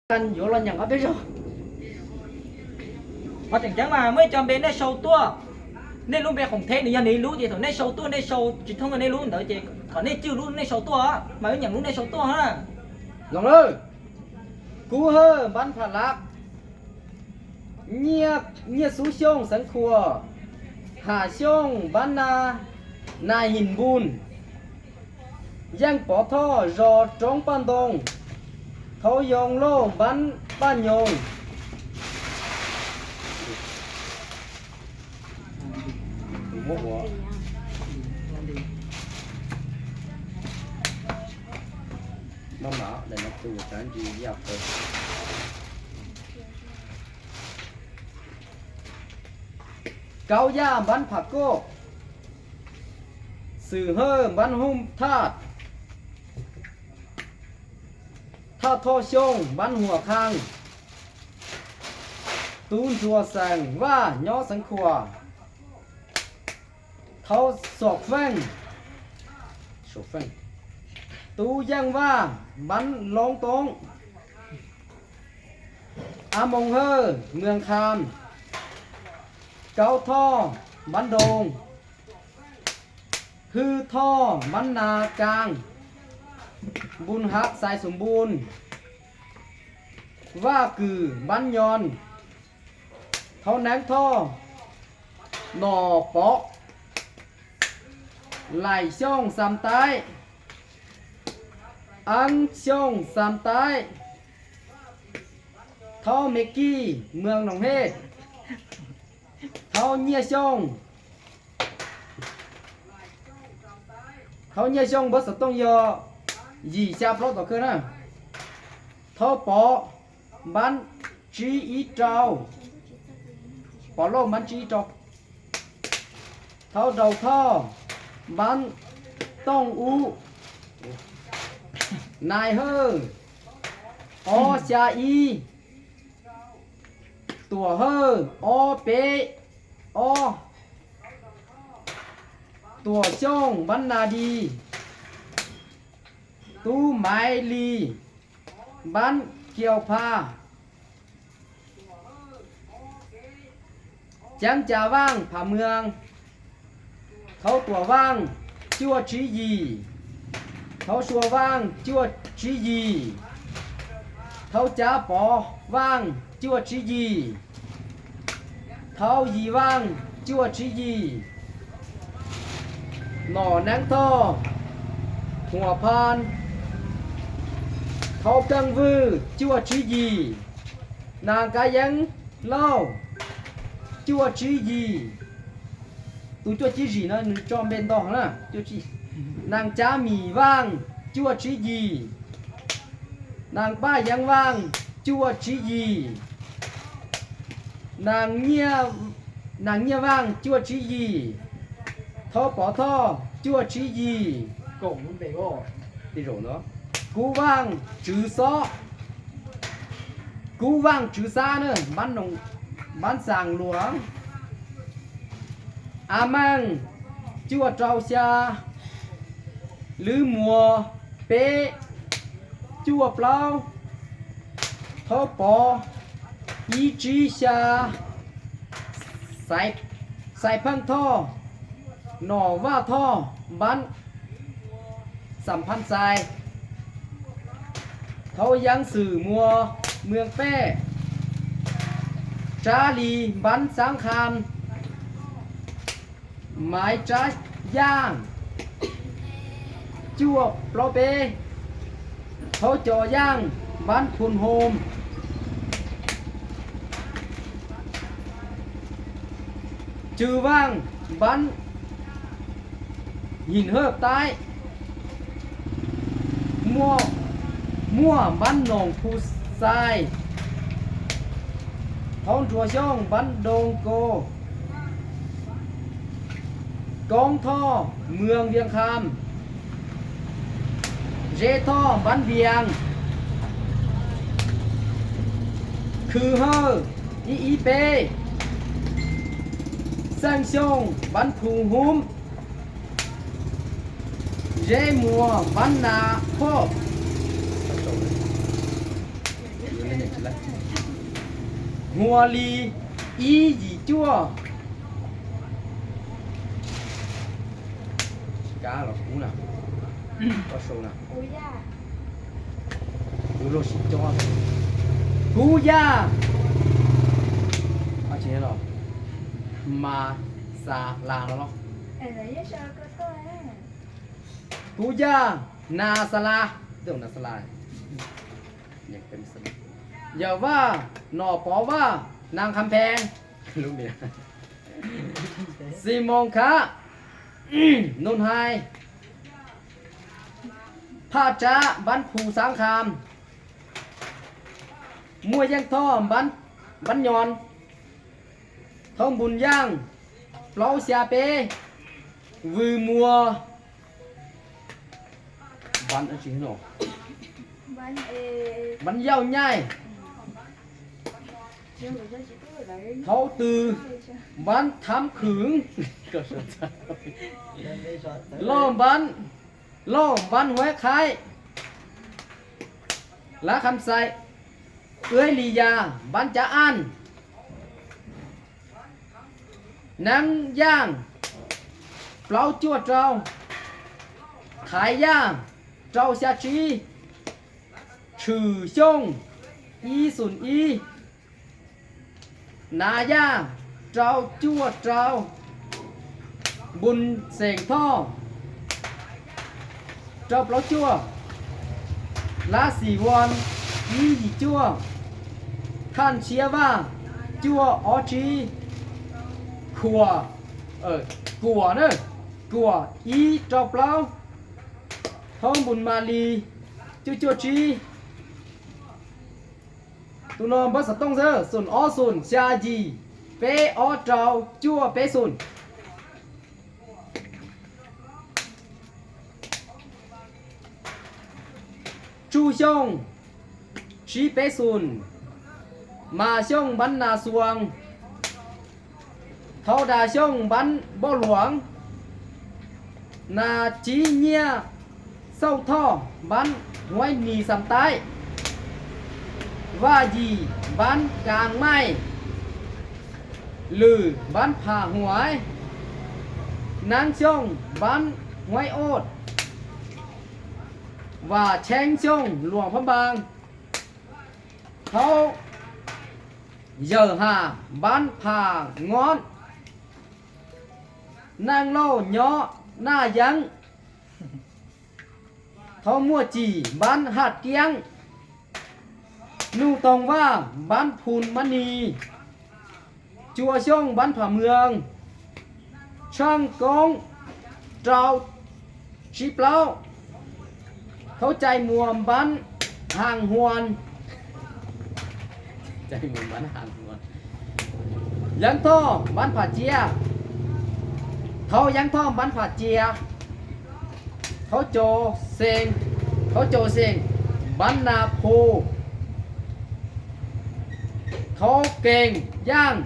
Yuav los nyeem qhov peb zog. Qhov tseem ceeb mas muaj ib co npe nej sau tuaj, nej lub npe khoom theb nws yog nws ib lub, ces thaum nej sau tuaj nej sau tsis thooj nej lub ntawd ces kom nej cwj lub nej sau tuaj mas wb nyeem lub nej sau tuaj na. Zoo lawm. Kub Hawj npab Pham Lab, Nyiaj Xub Xyooj xeev Khuam, Ham Xyooj npab Nas Him Npun, Yeej Pov Thoj zos Roob Paj Ntoo, Thaub Yoo Lauj npab Paj Nyoog. Kaub Yaj npab Pham Koj, Xwm Hawj npab Hooj Thaj, Thaj Thoj Xyooj npab Huam Khaj, Tub Ntsuag Xeem Vaj nyob xeev Khuam, Thaub Xom Feej, Tub Yeej Vaj npab Loob Toob, Ab Moo Hawj Mws Kham, Kaub Thoj npab Nroog, Hwj Thoj npab Nas Kaas, Npun Hav Xais Xus Npun, Vaj Kws npab Nyoos, Thaub Neeb Thoj Nom Pov, Laim Xyooj Xam Taib, Eeb Xyooj Xam Taib, Thaub Me Kij Mws Noom Hej, Thaub Nyiaj Xyooj, Thaub Nyiaj Xyooj npab xov tooj yog yim xya plaub tom kawg na. Thaub Pov npab tsib ib rau, Pov Lauj npab tsib ib rau. Thaub Daus Thoj npab Tooj Ub, Nais Hawj ob xya ib, Tuam Hawj ob peb ob, Tuam Xyooj npab Nas Dis, Tub Maiv Lis npab Kiaus Phaj, Ceeb Cas Vaaj Pham Mws, Thaub Tuam Vaaj cuaj tsib yim, Thaub Sua Vaaj cuaj tsib yim, Thaub Cab Pov Vaaj cuaj tsib yim, Thaub Yis Vaaj cuaj tsib yim, Nom Neeb Thoj Huam Phan, Thaub Keej Vwj cuaj tsib yim, Nas Kav Yeeb Lauj cuaj tsib yim. Tus cuaj tsib yim no nws tso npe ntog na. Nas Cab Mim Vaaj cuaj tsib yim, Nas Paj Yeeb Vaaj cuaj tsib yim, Nas Nyiaj Vaaj cuaj tsib yim, Thaub Pov Thoj cuaj tsib yim, Kub Vaaj Tswv Xob, Kub Vaaj Tswv Xab na, npab Xaas Luas, A Meej cuaj rau xya, Lwb Muas peb cuaj plaub, Thaub Pov ib tsib xya, Xais Pheej Thoj, Nom Vaj Thoj npab Xam Phaj Xais, Thaub Yeeb Xwm Muas Mws Pej, Tsab Lis npab Xaab Kham, Maiv Tsab Yaaj cuaj plaub peb, Thaub Cos Yaaj npab Phum Hoo, Tswv Vaaj npab Him Hawj Taib, Muaj npab Noom Phu Xais, Thaub Ntsuag Xyooj npab Doo Ko, Koob Thoj Mws Vias Kham, Zeb Thoj npab Vias, Khwv Hawj ib ib peb, Xeej Xyooj npab Phu Hub, Zeb Muas npab Nas Phoj, Hua Li ib yim cuaj. Kab los kub na. Koj sau na. Kuv luag sib cob. Kub Yaj. Mas Xas Las no los. Kub Yaj, Nas Xas Las. Yawm Vaj, Nom Pov Vaj, Nas Kham Phees. Xis Moos Khab, Nus Hais, Phaj Tsab, Npab Phu Xab Kham, Muaj Yeej Thoj, Npab Nyoos, Thoob Npun Yaaj, plaub xya peb, Vws Muas, Npab Yauj Nyaij, Thaub Tw, Npab Thab Khwm, Loj Npab, Loj Npab Huab Khaib, Lav Kham Xais, Wb Li Yas, Npab Cav Aj, Neeb Yaaj, plaub cuaj rau, Thaiv Yaaj, rau xya tsib, Tshwm Xyooj, ib xoom ib, Nav Yaj, rau cuaj rau, Npun Xeem Thoj, rau plaub cuaj, Lab Xis Vuas, ib yim cuaj, Thaj Ntshiab Vaj, cuaj ob tsib, Khuam, Kuam na, Kuam ib rau plaub, Thoob Npun Mas Lis, cuaj cuaj tsib. Tus no npawb xov tooj xwb, xoom ob xoom xya yim peb ob rau cuaj peb xoom. Tsuj Xyooj, tsib peb xoom, Mas Xyooj, Npab Nas Xuas, Thaub Das Xyooj, Npab Npauj Luam, Nas Tsib Nyiaj, Xauj Thoj, Npab Huaib Nis Xam Taib, Vaj Yim, Npab Kas Maij, Lwm, Npab Pham Huav, Neeb Xyooj, Npab Huaib Oj, Vam Cheeb Xyooj, Luam Phab Npas, Thaub Yawm Ham, Npab Pham Ngob, Neej Lauj, Nyob Naj Yeeb, Thaub Muaj Cim, Npab Haj Kiab, Nuj Toog Vaj, Npab Phum Mab Nis, Cua Xyooj, Npab Pham Muas, Tshaaj Koob, rau tsib plaub, Thaub Cai Muas, Npab Haas Huas, Yeeb Thoj, Npab Pham Cia, Thaub Yeeb Thoj, Npab Pham Cia, Thaub Cau Xees, Thaub Cau Xees, Npab Nas Phu, Thaub Kees Yaaj,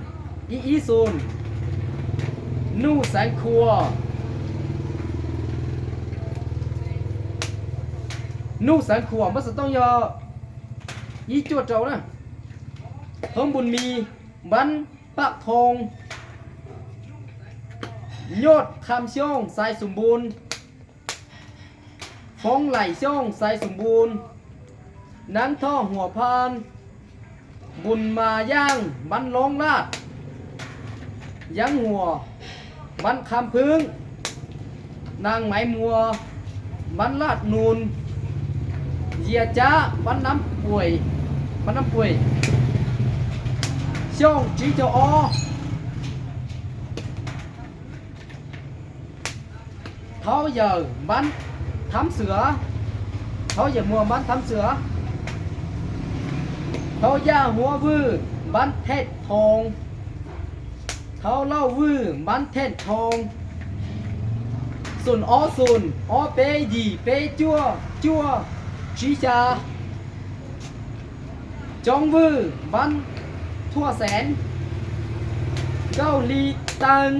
ib ib xoom, Nuj Xeev Khuam, Nuj Xeev Khuam npawb xov tooj yog ib cuaj rau na, Thoob Npun Mis, Npab Paj Thoo, Nyoj Kham Xyooj, Xais Xum Npun, Foob Laim Xyooj, Xais Xum Npun, Neeb Thoj Huam Phan, Npun Mas Yaaj, Npab Loob Laj, Yeeb Huam, Npab Kham Phwb, Nas Maiv Muas, Npab Laj Nus, Yias Cab, Npab Nab Puam, Npab Nab Puam, Xyooj tsib caug ob, Thaub Yawm, Npab Thab Xwm, Thaub Yawm Muas, Npab Thab Xwm, Thaub Yaj Huab Vwj, Npab Thej Thoo, Thaub Lauj Vwj, Npab Thej Thoo, xoom ob xoom, ob peb yim peb cuaj cuaj tsib xya, Coob Vwj, Npab Thuaj Xeev, Nkauj Hli Teeg,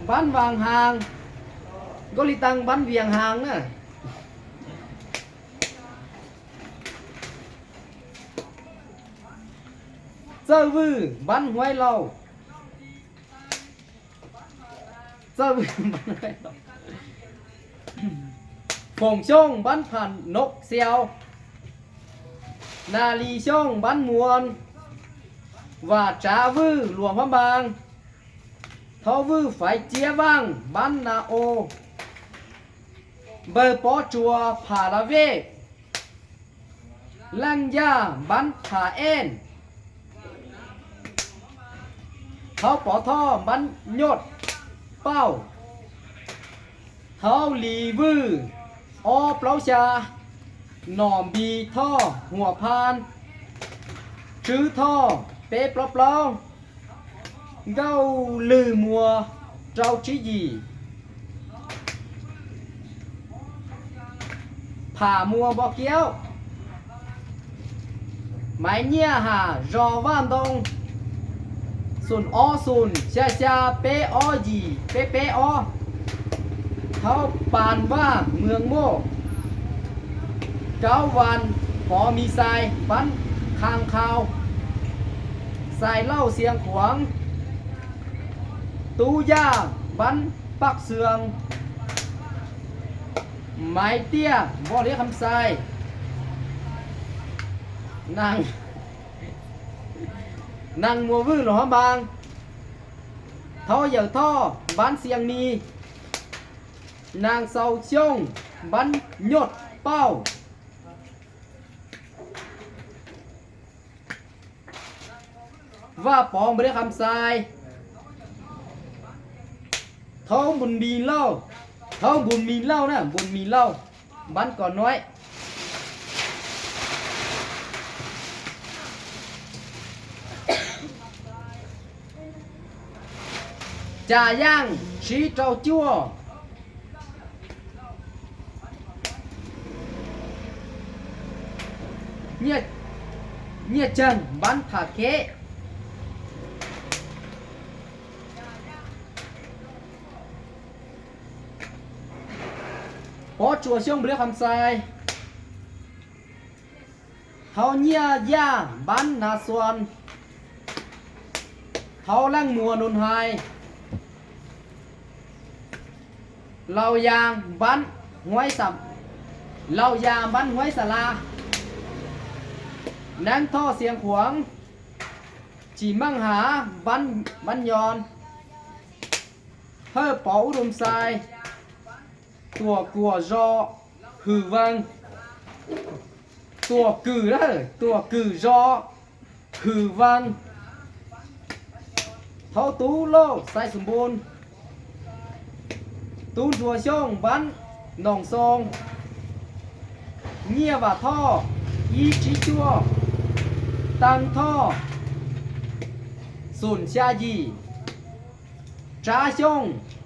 Npab Vaas Haas, Nkauj Hli Teeg, Npab Vias Haas na. Txawj Vwj npab Huaib Lauj. Foom Xyooj npab Pham Noj Xiau. Nas Lis Xyooj npab Muas. Vam Tsav Vwj Luas Huab Npas. Thaub Vwj Faiv Ciab Vaaj npab Nas Os. Npawg Pob Tsuas Pham La Vej. Leej Yaj npab Pham Ej. Thaub Pov Thoj npab Nyoj Pauj. Thaub Lis Vwj ob plaub xya. Nom Npis Thoj Huam Phas. Tswb Thoj peb plaub plaub. Nkauj Lwg Muas rau tsib yim. Pham Muas Npo Kiaub. Maiv Nyiaj Ham Zos Vaj Ntoo. Xoom ob xoom xya xya peb ob yim peb peb ob. Thaub Pas Vaj Muas Moj. Kaub Vas Pov Mis Xais npab Khas Khau. Xais Lauj Xias Khuam. Tub Yaj npab Paj Xwm. Maiv Tiaj Npoj Liab Kham Xais. Nas Muas Vwj Luas Huab Npas. Thaub Yawm Thoj npab Xias Mis. Nas Xaus Xyooj npab Nyoj Pauj. Vaj Pov Npoj Liab Kham Xais. Thaub Npus Mis Lauj, Thaub Npus Mis Lauj na, Npus Mis Lauj npab Kos Nuav. Cas Yaaj tsib rau cuaj. Nyiaj Cag npab Tham Keb. Pob Tsuas Xyooj Npoj Liab Kham Xais. Thaub Nyiaj Yaj npab Nas Xuas. Thaub Leej Muas Nus Hais. Laus Yas npab Huaib Xa, Laus Yas npab Huaib Xa Las. Neeb Thoj Xias Khuam. Tsim Meej Hav npab Nyoos. Hawj Pov Ub Dum Xais. Tuam Kuam Zos Hwm Vees. Tuam Kwm, Tuam Kwm Zos Hwm Vees. Thaub Tub Lauj Xais Xum Npus. Tub Ntsuag Xyooj npab Noos Xoo. Nyiaj Vam Thoj ib tsib cuaj. Teej Thoj xoom xya yim. Tsab Xyooj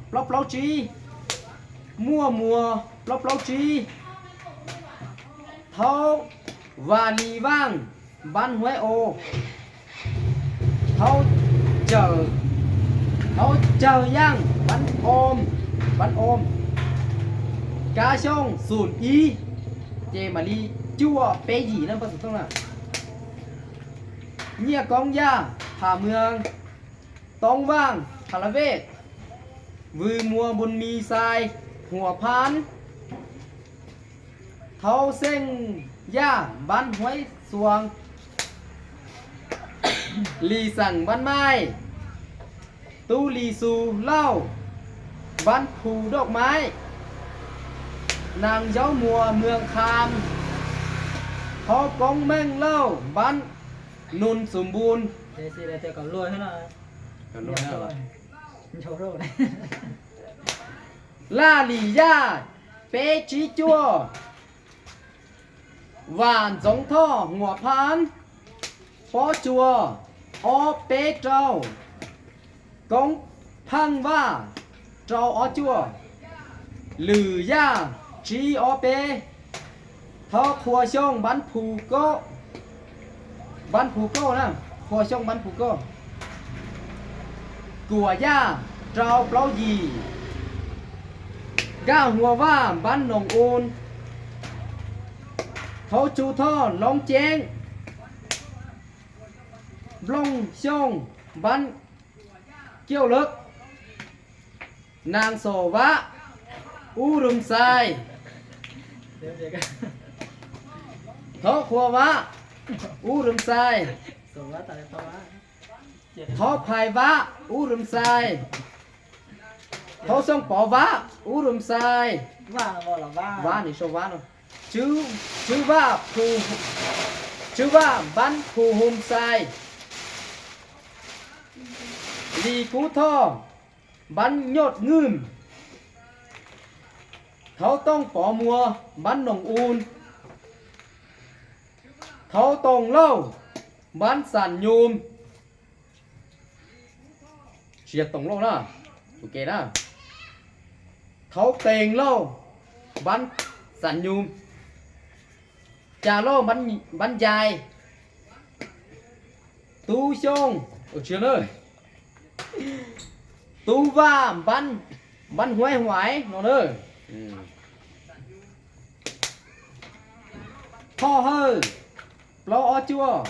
plaub plaub tsib. Muaj Muas plaub plaub tsib. Thaub Vas Lis Vaaj npab Huaib Os. Thaub Cawg, Thaub Cawg Yaaj npab Om, npab Om. Kab Xyooj xoom ib, ces mam li cuaj peb yim na. Nyiaj Koob Yaj Pham Muas, Toob Vaaj Pham La Vej, Vws Muas Npus Mis Xais Huam Phas, Thaub Xeej Yaj npab Huaib Xuas, Lis Xeem npab Maij, Tub Lis Xus Lauj npab Phu Doj Maib, Nas Zaub Muas Muas Khas, Thaub Koob Meej Lauj npab Nus Xum Npus, Laj Lis Yaj peb tsib cuaj, Vam Ntxoov Thoj Huam Phas, Pob Tsuas ob peb rau, Koob Pheej Vaj rau ob cuaj, Lwm Yaj tsib ob peb, Thaub Qhua Xyooj npab Phu Kauj, npab Phu Kauj na, Qhua Xyooj npab Phu Kauj, Kuam Yaj rau plaub yim, Nkaj Hua Vaj npab Noos Us, Thaub Tsu Thoj Loob Ceeb, Nplooj Xyooj npab Kiauj Lawb. Naag Xom Vab Ub Rum Xais. Thaub Qhua Vab Ub Rum Xais. Thaub Phais Vab Ub Rum Xais. Thaub Xyooj Pov Vab Ub Rum Xais. Vab, Tswv Vaj, Tswv Vaj npab Phu Hum Xais. Lis Kub Thoj npab Nyoj Nwj. Thaub Tooj Pov Muas npab Noog Un. Thaub Toog Lauj npab Xam Nyum. Tsis yog Toog Lauj na, tus ke na. Thaub Teeg Lauj npab Xam Nyum. Cas Lauj npab Ncais. Tub Xyooj, tsis yog na. Tub Vaj npab Huaib Huais no na. Thoj Hawj plaub ob cuaj.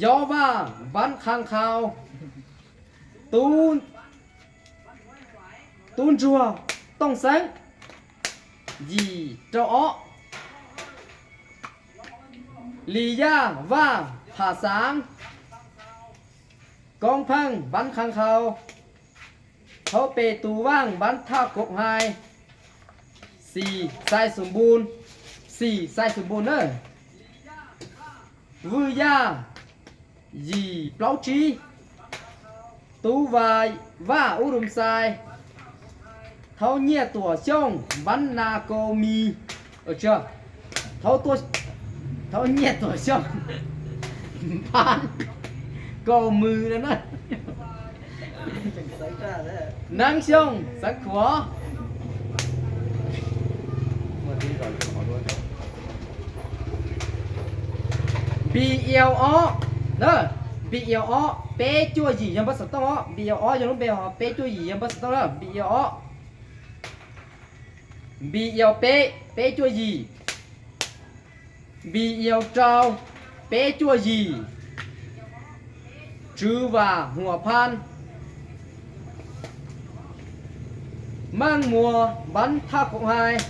Yob Vaj npab Qha Qhau. Tub, Tub Ntsuag Tooj Xeeb yim rau ob. Lis Yaj Vaj Pham Xaav. Koob Pheej npab Qha Qhau. Thaub Pes Tus Vaaj npab Thaj Koom Hais. Xim Xais Xum Npun, Xim Xais Xum Npun na. Vwj Yaj yim plaub tsib. Tub Vas Vaj Ub Rum Xais. Thaub Nyiaj Tuam Xyooj npab Nas Kaus Mis. Thaub, Thaub Nyiaj Tuam Xyooj npab Kaus Mws no na. Neeb Xyooj Xeev Khuam. Npis Iau ob, Npis Iau ob peb cuaj yim yog npawb xov tooj os. Npis Iau ob yog lub npe, ho peb cuaj yim yog npawb xov tooj na. Npis Iau ob, Npis Iau peb, peb cuaj yim. Npis Iau rau, peb cuaj yim. Tswv Vam Huam Phan. Meej Muas npab Thaj Koom Hais.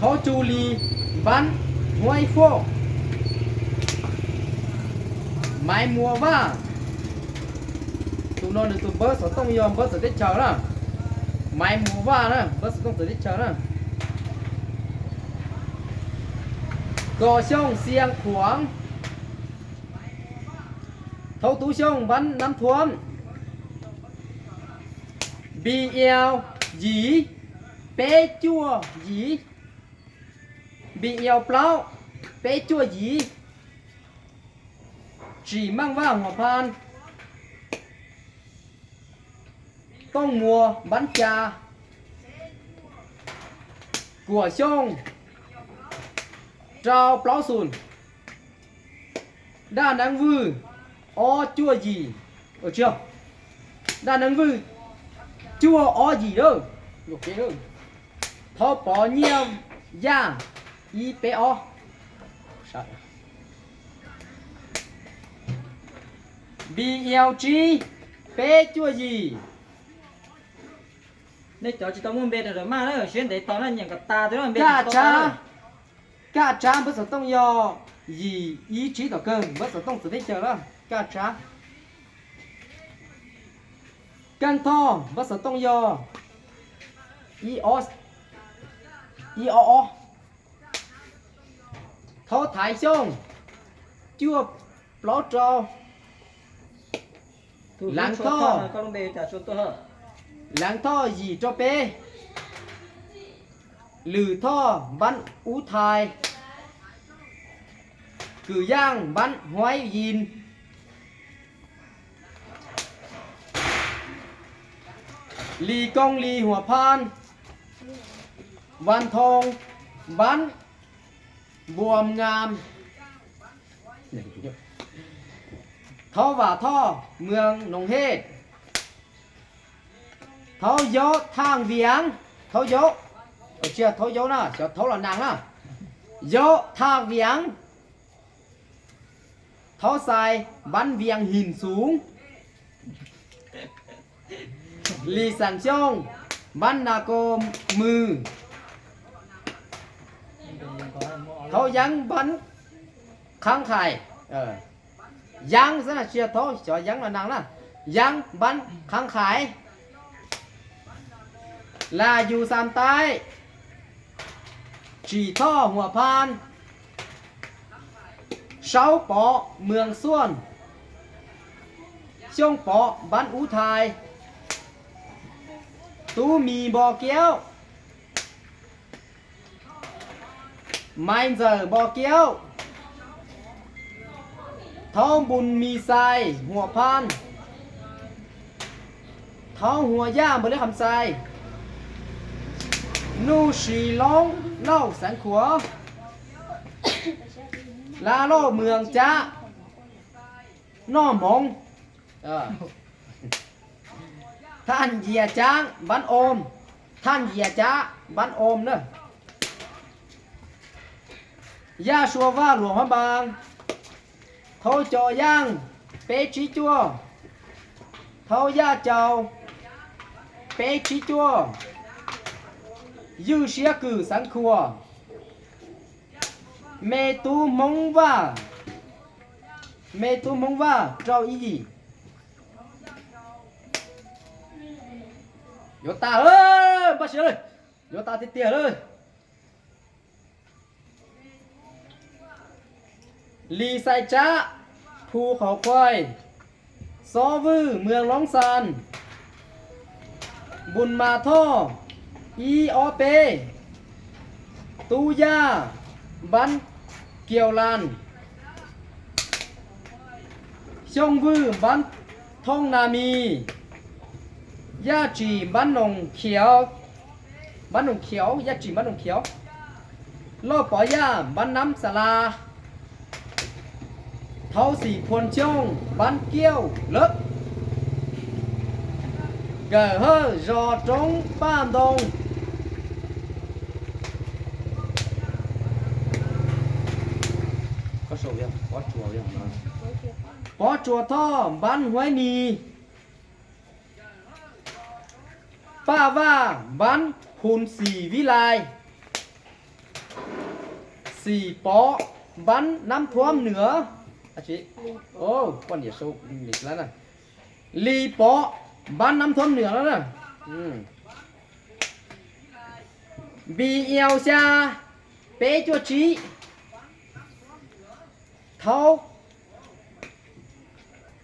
Thaub Cu Lis npab Huaib Foj. Maiv Muas Vaj, tus no nws tus npawb xov tooj yog npawb txawv teb chaws na. Maiv Muas Vaj na, npawb xov tooj txawv teb chaws na. Kos Xyooj Xia Khuam. Thaub Tub Xyooj npab Nab Thuam. Npis Iau yim, peb cuaj yim. Npis Iau plaub, peb cuaj yim. Tsim Meej Vaj Huam Phan. Tooj Muas npab Cas. Kuam Xyooj rau plaub xum. Daj Neeb Vwj ob cuaj yim. Daj Neeb Vwj cuaj ob yim lawm. Thaub Pov Nyiaj Yaj ib peb ob. Npis Iau tsib, peb cuaj yim. Nej cov tsis tau muaj npe rau maj na, siab ntev tos na, nyeem kom tas twb npe Kaj Tsab. Kaj Tsab npawb xov tooj yog yim ib tsib tom kawg, npawb xov tooj txawv teb chaws na, Kaj Tsab. Keej Thoj npawb xov tooj yog ib ob, ib ob ob. Thaub Thaiv Xyooj cuaj plaub rau. Leev Thoj, Leev Thoj yim rau peb. Lwm Thoj npab Ub Thaiv. Kwm Yaaj npab Huaib Yis. Lis Kooj Lis Huam Phan. Vas Thoo npab Npuas Ngas. Thaub Vam Thoj Muas Noov Hej. Thaub Yaub Thaaj Viav, Thaub Yaub, tsis yog Thaub Yaub na, xyov Thaub los Naag na. Yaub Thaaj Viav. Thaub Xais npab Vias Him Xus. Lis Xaam Xyooj npab Nas Kos Mws. Thaub Yaab npab Khaab Khais. Yaab xwb na, tsis yog Thaub, xyov Yaab los Naas na. Yaab npab Khaab Khais. Las Yus Xaam Taib, Tsim Thoj Huam Phaan, Saub Pov Mws Xuaj, Xyooj Pov npab Ub Thais, Tub Mis Npos Kiaub, Maiv Ntxawm Npos Kiaub, Thaub Npus Mis Xais Huam Phaan, Thaub Huas Yaj Npus Liab Kham Xais, Nuj Sis Loob Lauj Xeev Khuam, Laj Lauj Mws Cab Noj Hmoov, Thaj Yias Cab npab Om, Thaj Yias Cab npab Om na, Yaj Sua Vaj Luam Huab Npaas, Thaub Cov Yaaj peb tsib cuaj, Thaub Yaj Cau peb tsib cuaj, Ywj Siab Kws Xeev Khuam, Me Tub Hmoob Vaj, Me Tub Hmoob Vaj rau ib yim. Yuav tas lawm, npaj siab lawm, yuav tas tiag tiag lawm. Lis Xais Tsab, Phu Qhov Qhuais, Xob Vwj Mws Loob Xas, Npus Mas Thoj ib ob peb, Tub Yaj npab Kiaus Las, Xyooj Vwj npab Thoob Nas Mis, Yaj Tsim npab Noom Khiav, npab Noom Khiav, Yaj Tsim npab Noom Khiav, Lauj Pov Yaj npab Nab Xas Las, Thaub Xim Phuas Xyooj npab Kiauj Lawv, Nkawm Hawj zos Roob Paj Ntoo, Pov Tsuas Thoj npab Huaib Nis, Paj Vaj npab Phus Xim Vib Lais, Xim Pov npab Nab Thuab Nwm, Poj Niam Sau Lis Pov npab Nab Thuab Nwm no na. Npis Ias Xya peb cuaj tsib, Thaub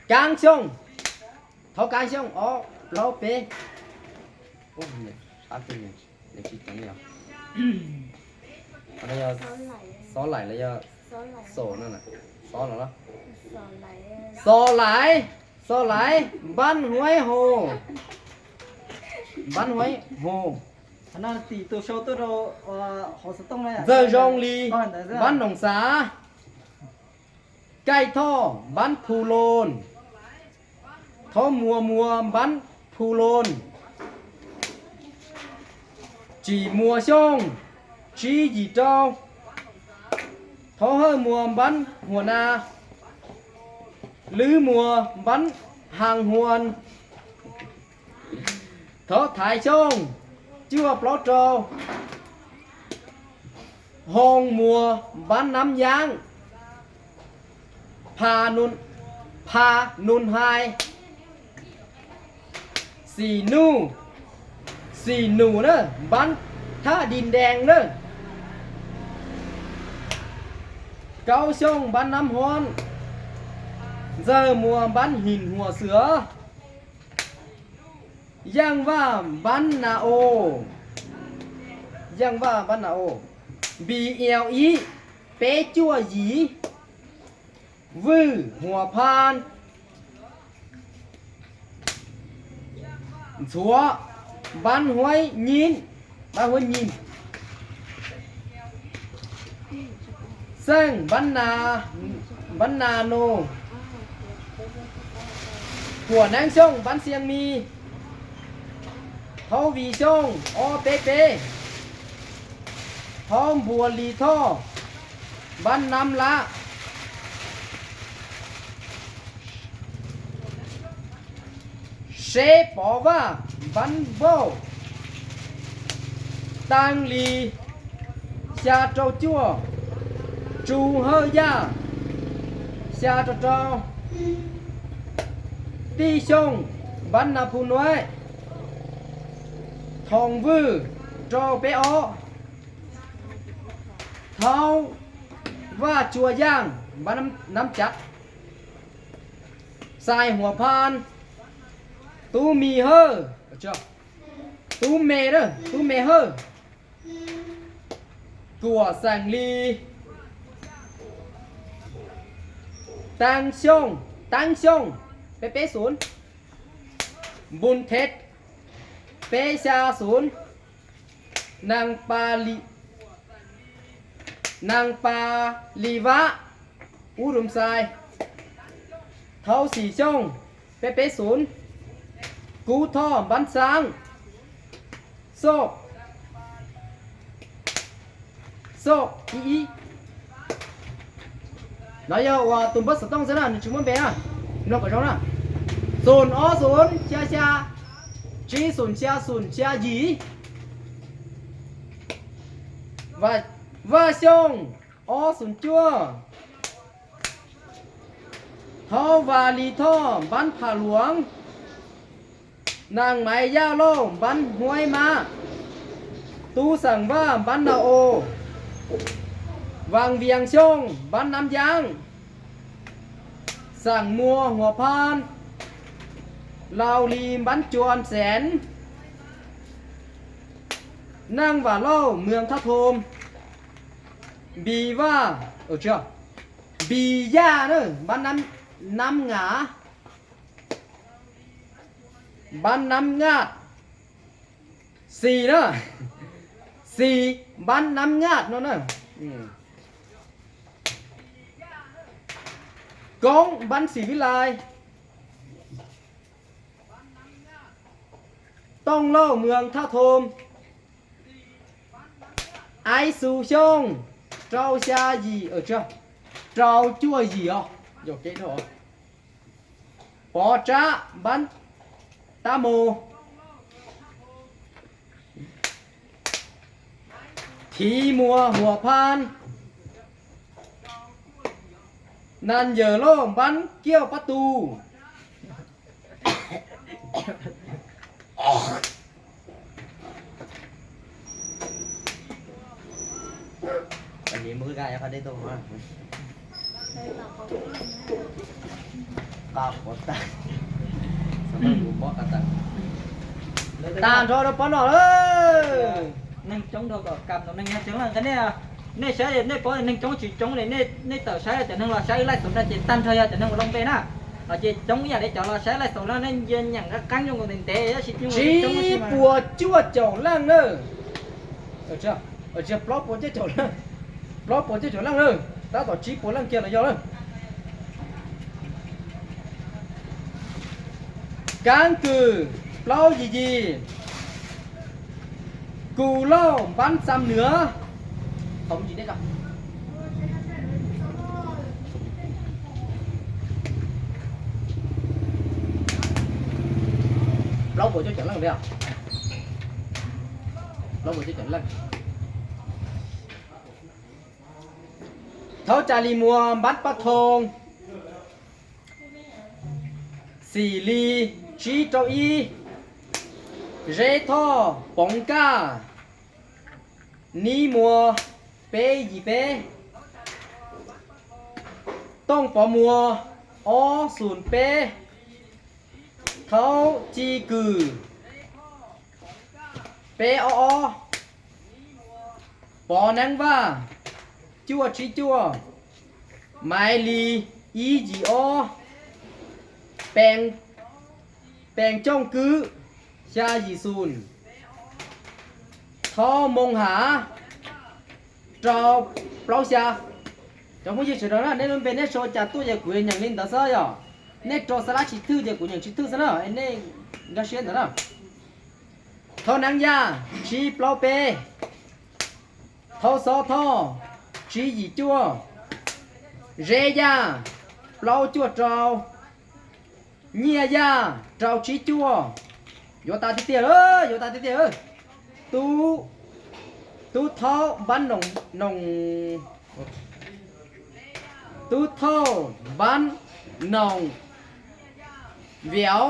Kaab Xyooj, Thaub Kaab Xyooj ob plaub peb, Xob Laim los yog Xo no, Xo Laim, Xo Laim npab Huaib Haus, npab Huaib Haus, Ntxawg Zoo Lis npab Noom Xav, Kaij Thoj npab Phu Loos, Thaub Muas Muas npab Phu Loos, Tsim Muas Xyooj tsib yim rau, Thaub Hawj Muas npab Huas Nas, Lwb Muas npab Haas Huas, Thaub Thaiv Xyooj cuaj plaub rau, Hoo Muas npab Nab Yaab, Pha Nus Hais, Xim Nus, Xim Nus na npab Thaj Dis Dees na, Kaub Xyooj npab Nab Huab, Ntxawg Muas npab Him Huas Xwm, Yaaj Vaj npab Nas Os, Yaaj Vaj npab Nas Os, Npis Ias ib peb cuaj yim, Vwj Huas Phaj, Ntxhuav npab Huab Nyim, npab Huab Nyim, Xeej npab Nas Nus, Huas Neeb Xyooj npab Xia Mis, Thaub Vis Xyooj ob peb peb, Thaub Npuas Lis Thoj npab Nab Lab, Zeb Pov Vaj npab vauj, Taag Lis xya rau cuaj, Tsu Hawj Yaj xya rau rau, Tij Xyooj npab Nas Phu Nuaib, Thoom Vwj rau peb ob, Thaub Vaj Tsua Yaaj npab Nam Cav, Xais Huam Phan, Tub Mis Hawj, Tub Me, Tub Me Hawj, Kuam Xeem Lis, Taab Xyooj, Taab Xyooj peb peb xum, Npun Thev peb xya xum, Naag Pas Lis, Naag Pas Lis Vab, Ub Rum Xais, Thaub Xim Xyooj peb peb xum, Kub Thoj npab Xaab, Xoj, Xoj ib ib. No yog uas tus npawb xov tooj xwb na, nws tsis muaj npe na, mloog kom zoo na. Xum ob xum xya xya, tsib xum xya xum xya yim. Vaj Xyooj ob xum cuaj, Thaub Vas Lis Thoj npab Pham Luam, Naag Maiv Yaj Lauj npab Huaib Mab, Tub Xeem Vaj npab Nau Os, Vaas Vias Xyooj npab Nab Yaab, Xeem Muas Huam Phan, Laus Lis npab Cua Xeev, Neej Vam Lauj Muas Thaj Thoo, Npis Vaj, Npis Yaj na npab Nab Ngas, npab Nab Ngaj, Xis na, Xis npab Nab Ngaj no na, Koob npab Xis Vib Lais, Tooj Lauj Muas Thaj Thoo, Aiv Xus Xyooj rau xya yim, rau cuaj yim os, Pov Tsab npab Tab Mus, Thiv Muas Huam Phan, Nas Yawm Lauj npab Kiaj Pab Tug. Tag nrho rau pov no lawm. Neeg coob dhau kom kam ntau neeg nyob tsev lawm nqa nej. Nej saib nej pov neeg coob tsis coob li, nej tawm saib cov neeg los saib laij xaus no ces tag nrho yog cov neeg ua loo npe na. Los ces coob ib yam li cov los saib laij xaus no nej nyiam nqa qeeb zoo nkaus ntev ntev tab sis coob. Tsib puas cuaj caum leej na. Plaub puas cuaj caum leej, plaub puas cuaj caum leej na, tab tom tsib puas leej kiag los yog lawm. Kaab Kws plaub yim yim, Kus Lauj npab Xam Nuam. Plaub puas cuaj caum leej li os. Plaub puas cuaj caum leej. Thaub Tsa Lis Muas npab Paj Thoo, Xim Lis tsib rau ib, Zeb Thoj Poov Kaj, Nib Muas peb yim peb, Tooj Pov Muas ob xum peb, Thaub Ci Kws peb ob ob, Pov Neeb Vaj cuaj tsib cuaj, Maiv Lis ib yim ob, Pees Cooj Kwb xya yim xum, Thaub Moo Hav rau plaub xya. Cov phooj ywg sawv daws na, nej lub npe nej sau cas tuaj ces kuv nyeem li ntawd xwb yom. Nej rau xab lab tsis thwj ces kuv nyeem tsis thwj xwb na, nej nkag siab ntawd na. Thaub Neeb Yaj tsib plaub peb, Thaub Xob Thoj tsib yim cuaj, Zeb Yaj plaub cuaj rau, Nyiaj Yaj rau tsib cuaj. Yuav tas tiag tiag lawm, yuav tas tiag tiag lawm. Tub, Tub Thaub npab Noos, Noos, Tub Thaub npab Noos Viav,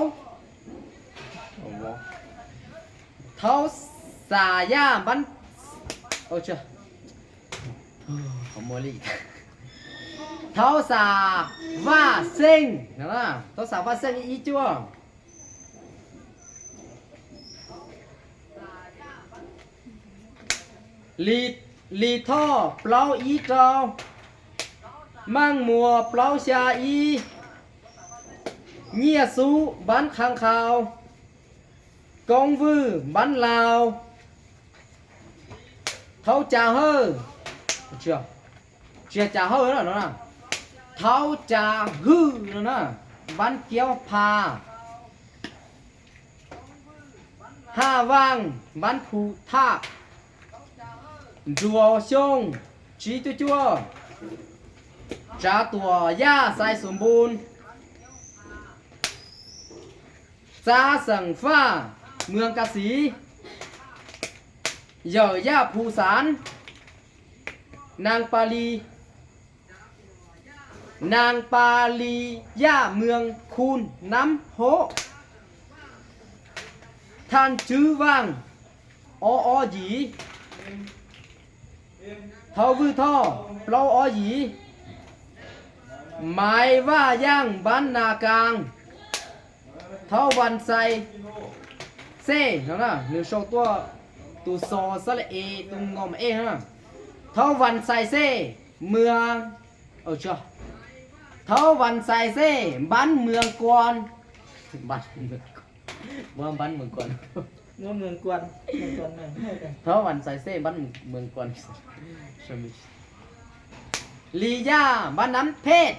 Thaub Xas Yaj npab, Thaub Xas Vaj Xeej, Thaub Xas Vaj Xeej ib cuaj. Lis Thoj plaub ib rau, Meej Muas plaub xya ib, Nyiaj Xub npab Qhab Qhau, Koob Vwj npab Lau, Thaub Cas Hawj, tsis yog Cas Hawj no, Thaub Cas Hwj no na, npab Kiaub Pha, Haj Vaaj npab Phu Thaj, Nruas Xyooj tsib cuaj cuaj, Tsav Tuam Yaj Xais Xus Npun, Txab Xeem Faj Muas Kas Xiv, Yawm Yaj Phu Xaav, Naas Pas Lis, Naas Pas Lis Yaj Muas Khun Nab Hob, Thaj Tswb Vaaj ob ob yim, Thaub Vwj Thoj plaub ob yim, Maiv Vaj Yaaj npab Nas Kaas, Thaub Vas Xais Xej no, nws sau tuaj tus xos xab la e tus ngos mas e na, Thaub Vas Xais Xej Muas, Thaub Vas Xais Xej npab Muas Kuas, npab Muas Kuas, Thaub Vas Xais Xej npab Muas Kuas, Lis Yaj npab Nab Phej,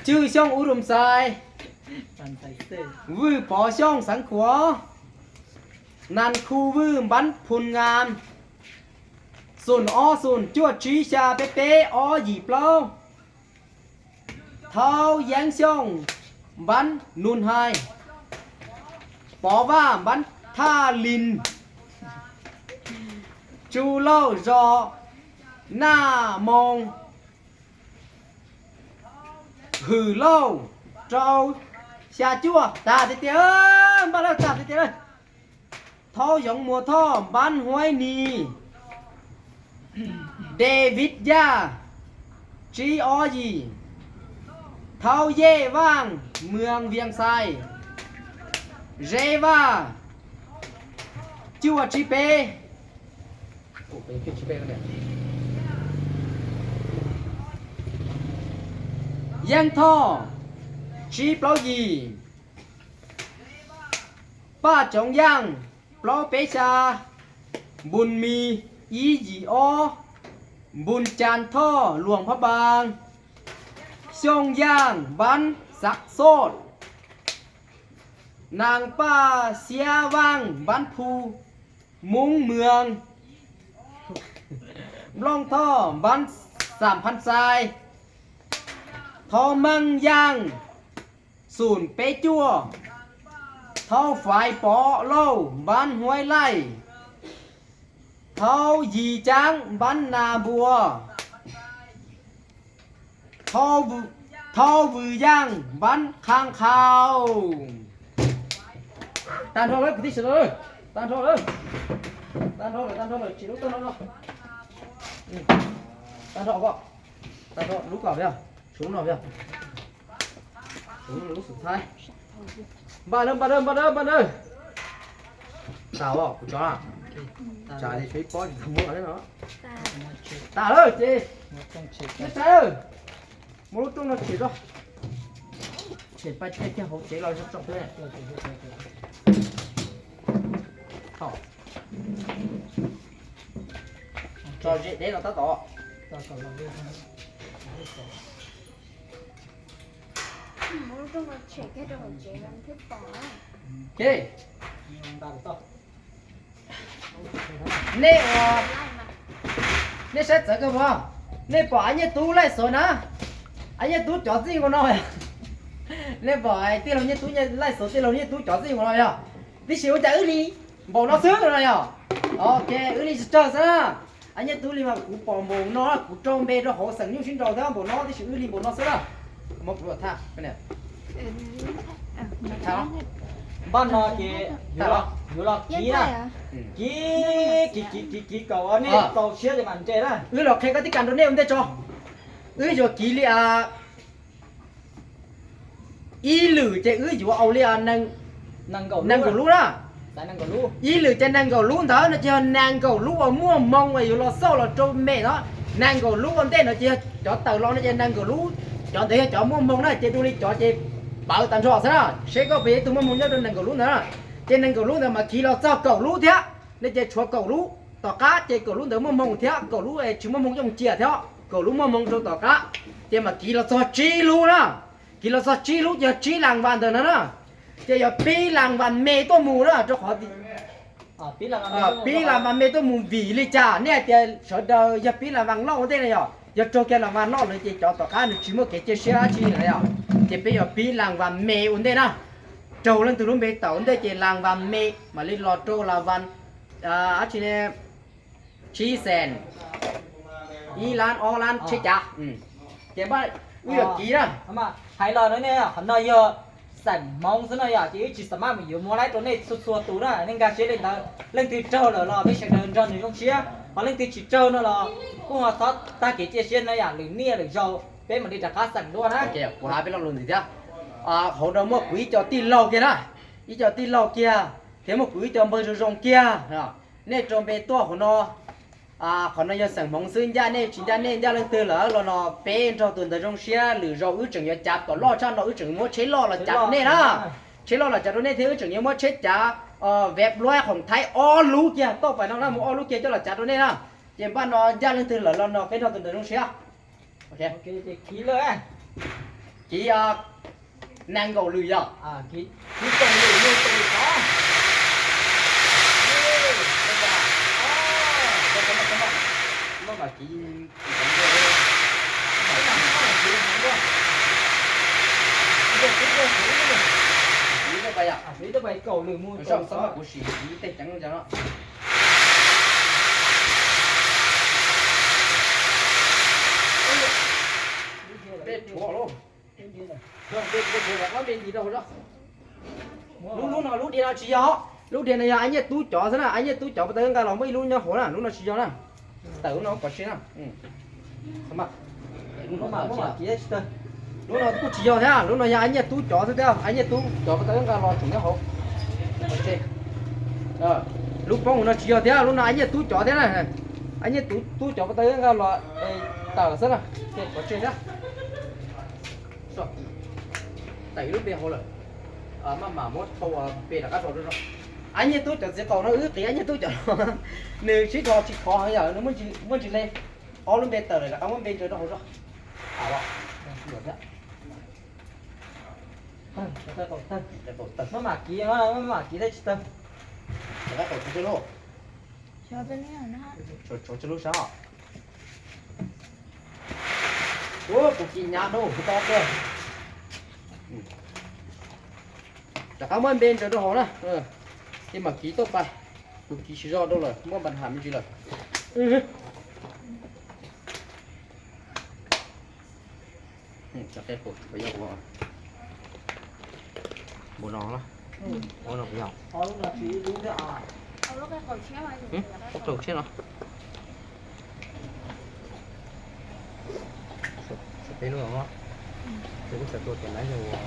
Cwj Xyooj Ub Rum Xais, Vwj Pov Xyooj Xeev Khuam, Nas Khu Vwj npab Phun Ngas, xoom ob xoom cuaj tsib xya peb peb ob yim plaub, Thaub Yeeb Xyooj npab Nus Hais, Pov Vaj npab Thaj Lis, Tsu Lauj Zos Naj Moo, Hwm Lauj rau xya cuaj. Tas tiag tiag, npaj lawm, tas tiag tiag lawm. Thaub Yoov Muas Thoj npab Huaib Nis, David Yaj tsib ob yim, Thaub Yej Vaaj Muas Vias Xais, Zeb Vaj cuaj tsib peb, Yeeb Thoj tsib plaub yim, Paj Coov Yaaj plaub peb xya, Npun Mis ib yim ob, Npun Cas Thoj Luas Phab Npaas, Xyooj Yaaj npab Xav Xoj, Nas Paj Xiab Vaaj npab Phu Moob Muas, Nplooj Thoj npab Xam Phas Xais, Thaub Meej Yaaj xoom peb cuaj, Thaub Faiv Pov Lauj npab Huaib Laij, Thaub Yis Caab npab Nas Npua, Thaub Vwm Yaaj npab Qhab Qhau. Tag nrho lawm kwv tij sawv daws, tag nrho lawm, tag nrho lawm, tag nrho lawm, tsis lub tag nrho no, tag nrho ko, tag nrho lub ko yog, tshuav lub no yog, tshuav lub xub thawj. Npaj nawb, npaj nawb, npaj nawb, npaj nawb. Tas os, kuv tso na. Tsam li tshuav ib pob tsis tau muab no. Tas lawm ces, neb saib, muab lub rooj no tshem tso. Tshem pais kiag hauv tsev los zoo tsoom thiab. Tso ze deb los tab tom. Ke, Nej, nej saib txawv kawg mas, nej pom Av Nyiaj Tub laij xov na, Av Nyiaj Tub cov txij nkaus no. Nej pom tij laug Nyiaj Tub laij xov, tij laug Nyiaj Tub cov txij nkaus no yog, tiam sis ua cas wb li npaum no xwb no yog. Ok, wb li tsawg xwb na. Av Nyiaj Tub li mas kuv pom npaum no, kuv rau npe rau hauv xeem nyuj sib nraus thiab npaum no, tiam sis wb li npaum no xwb na. Muab kuv los thaj. Npaj no ces yuav los kiv na, kiv kiv kiv kiv kiv kom nej txaus siab ces mam nres na. Wb los qhia koj tib kas rau nej ua ntej tso. Wb yuav kiv li ib lwm ces wb yuav ua li nees nkaum lub na. Ib lwm ces nees nkaum lub ntawd no ces yog nees nkaum lub uas muaj hmoo uas yuav los xauj los rau me no. Nees nkaum lub ua ntej no ces yog cov tawm los no ces nees nkaum lub, cov ntawd yog cov muaj hmoo na, ces dua li cov ces pawv tag nrho xwb na. Seb koj puas yog ib tug muaj hmoo nyob rau nees nkaum lub ntawd na. Ces nees nkaum lub ntawd mas kiv los txog kaum lub thiab, no ces tshuav kaum lub tom qab ces kaum lub ntawd muaj hmoo thiab, kaum lub tsis muaj hmoo yooj cia thiab, kaum lub muaj hmoo rau tom qab. Ces mas kiv los txog tsib lub na. Kiv los txog tsib lub ces yog tsib las vas ntawd na na. Ces yog pib las vas me tuaj mus na, rau qhov pib las vas me tuaj mus vim li cas nej hais tias sawv daws yog pib las vas loj ua ntej na yog, yog raug kiag las vas loj lawm ces cov tom qab nws tsis muaj kev cia siab dab tsi na yog. Ces peb yuav pib las vas me ua ntej na. Raug leej twg lub npe tawm ua ntej ces las vas me mam li los rau las vas dab tsi ne, tsib xees, ib lab ob lab tsheb cav. Ces wb yuav kiv na. Hais los no ne, qhov no yog xeem Hmoob xwb no yom, ces wb tsis xav maj mus yuav muab laib rau nej txhua txhua tus na, nej nkag siab li ntawd. Leej twg raug lawm los peb sawv daws nrog nws zoo siab, ho leej twg tsis raug no los kuj ho txhob tag kev cia siab no yom, lwm niaj lwm zaus peb mam li rov qab xeem dua na. Kuv hais peb lo lus ntxiv thiab. Hauv no muaj kuv ib co tij laug kiag na, ib co tij laug kiag, thiab muaj kuv ib co npawg zoo zoo kiag. Nej rau npe tuaj hauv no. Qhov no yog xeem Hmoob xwb, ncaj nej tsis ncaj nej, ncaj leej twg lawm los no peb nrog tus ntawd zoo siab, lwm zaus wb tseem yuav cav kom loj tshaj no, wb tseem muab tsheb loj los cav rau nej na. Tsheb loj los cav rau nej thiab wb tseem yuav muab tsheb cav vev luab khoom thaib ob lub kiag, toj pais no na, muab ob lub kiag coj los cav rau nej na. Ces npaj no ncaj leej twg lawm los no peb nrog tus ntawd zoo siab. Kiv nees nkaum lwm yog. Kuv sim kiv tej ceev no. Peb tshuav lauj. Lub, lub no lub diav no tsis yog, lub diav no yog Av Nyiaj Tub cov xwb na, Av Nyiaj Tub cov pas tau nqa los muaj ib lub nyob hauv na, lub no tsis yog na. Tawm lub no kom seb na. Lub no kuj tsis yog thiab, lub no yog Av Nyiaj Tub cov xwb thiab, Av Nyiaj Tub cov pas tau nqa los tseem nyob hauv. Lub poob no tsis yog thiab, lub no Av Nyiaj Tub cov thiab na. Av Nyiaj Tub, Tub cov pas tau nqa los tawm xwb na, kom tseg thiab. Tawm ib lub npe hauv lawm. Maj mam muab thau npe rov qab rau. Av Nyiaj Tub cov txiv qaum no wb qiv Av Nyiaj Tub cov no. Nws sib dhos tsis khov heev yom, nws muaj ntsis le. Ob lub npe tawm lawm rov qab muab npe ntsaws rau hauv zog. Maj mam kiv, maj mam kiv thiaj tsis tawg. Rov qab tau tshuav tsawg lub sab. Ua kuv kiv hnyav dhau to kawg. Rov qab muab npe ntsaws rau hauv na. Ces mam kiv tuaj pais. Kuv kiv tsis zog dhau lawm, muaj npa ham me ntsis lawm. Npaum no, no kuv yog. Ob lub tshiab no. Peb lub, peb lub xav tua tias lawv yog ua.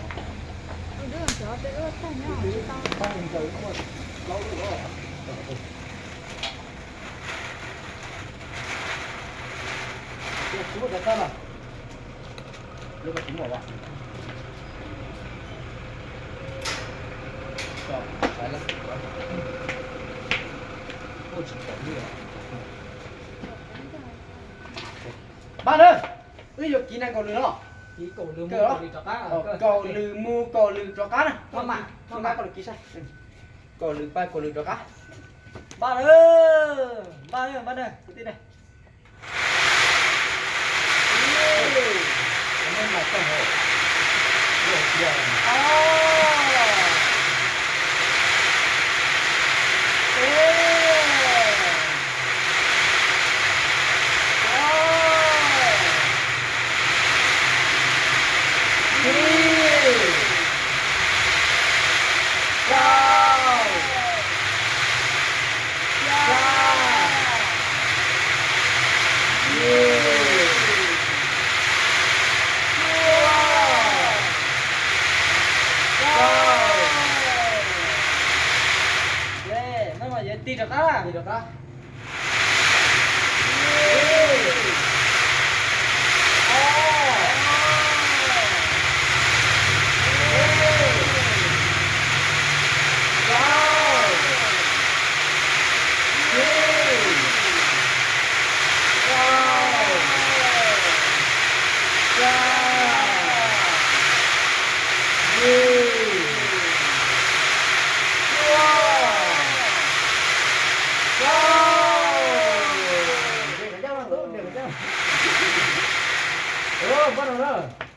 Pab na, wb yuav kiv nees nkaum lwm no. Kaum lwm mus kaum lwm rov qab na. Kaum lwm pab kaum lwm rov qab. Npaj na, npaj na, npaj na, kwv tij na.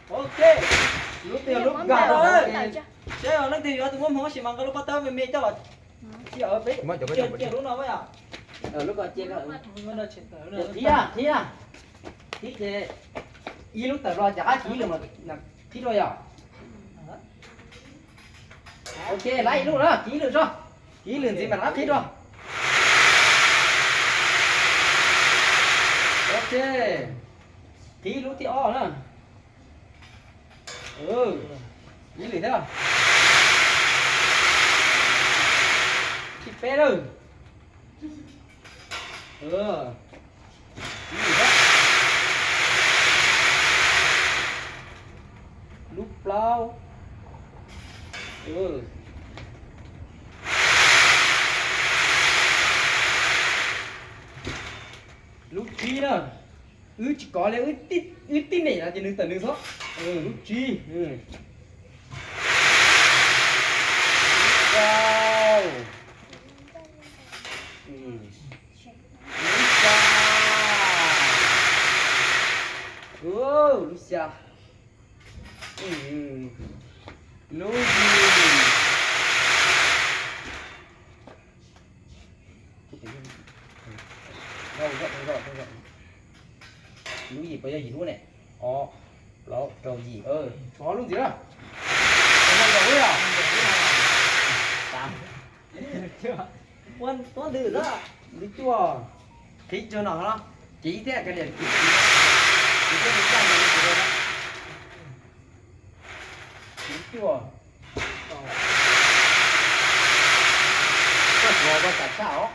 Ok, lub twg yog lub nkag rau hauv, seb leej twg yuav tus muab hmoov sis mas nqa lub pob tawb me me coj los. Lub no thiab, thiab, thiab ces ib lub tawm los ces qab kiv lwm qhib rau yom. Ok, lab ib lub na, kiv lwm tso, kiv lwm ntxiv mam rov qab qhib rau. Ok, kiv lub thib ob na. Kiv lwm thiab. Thib peb lawm. Lub plaub. Lub tsib na. Wb tsis kov li, wb tib nem no ces nws tawm nws xwb. Lub tsib. Lub rau. Lub xya. Lub xya. Lub yim. Lub yim puas yog yim lub ne? Ob, plaub, rau, yim. Ob lub ntxiv na. Lub cuaj. Qhib cuag no, kiv thiab ka liam kiv. Cuaj. Koj tuav koj tam tshaj os.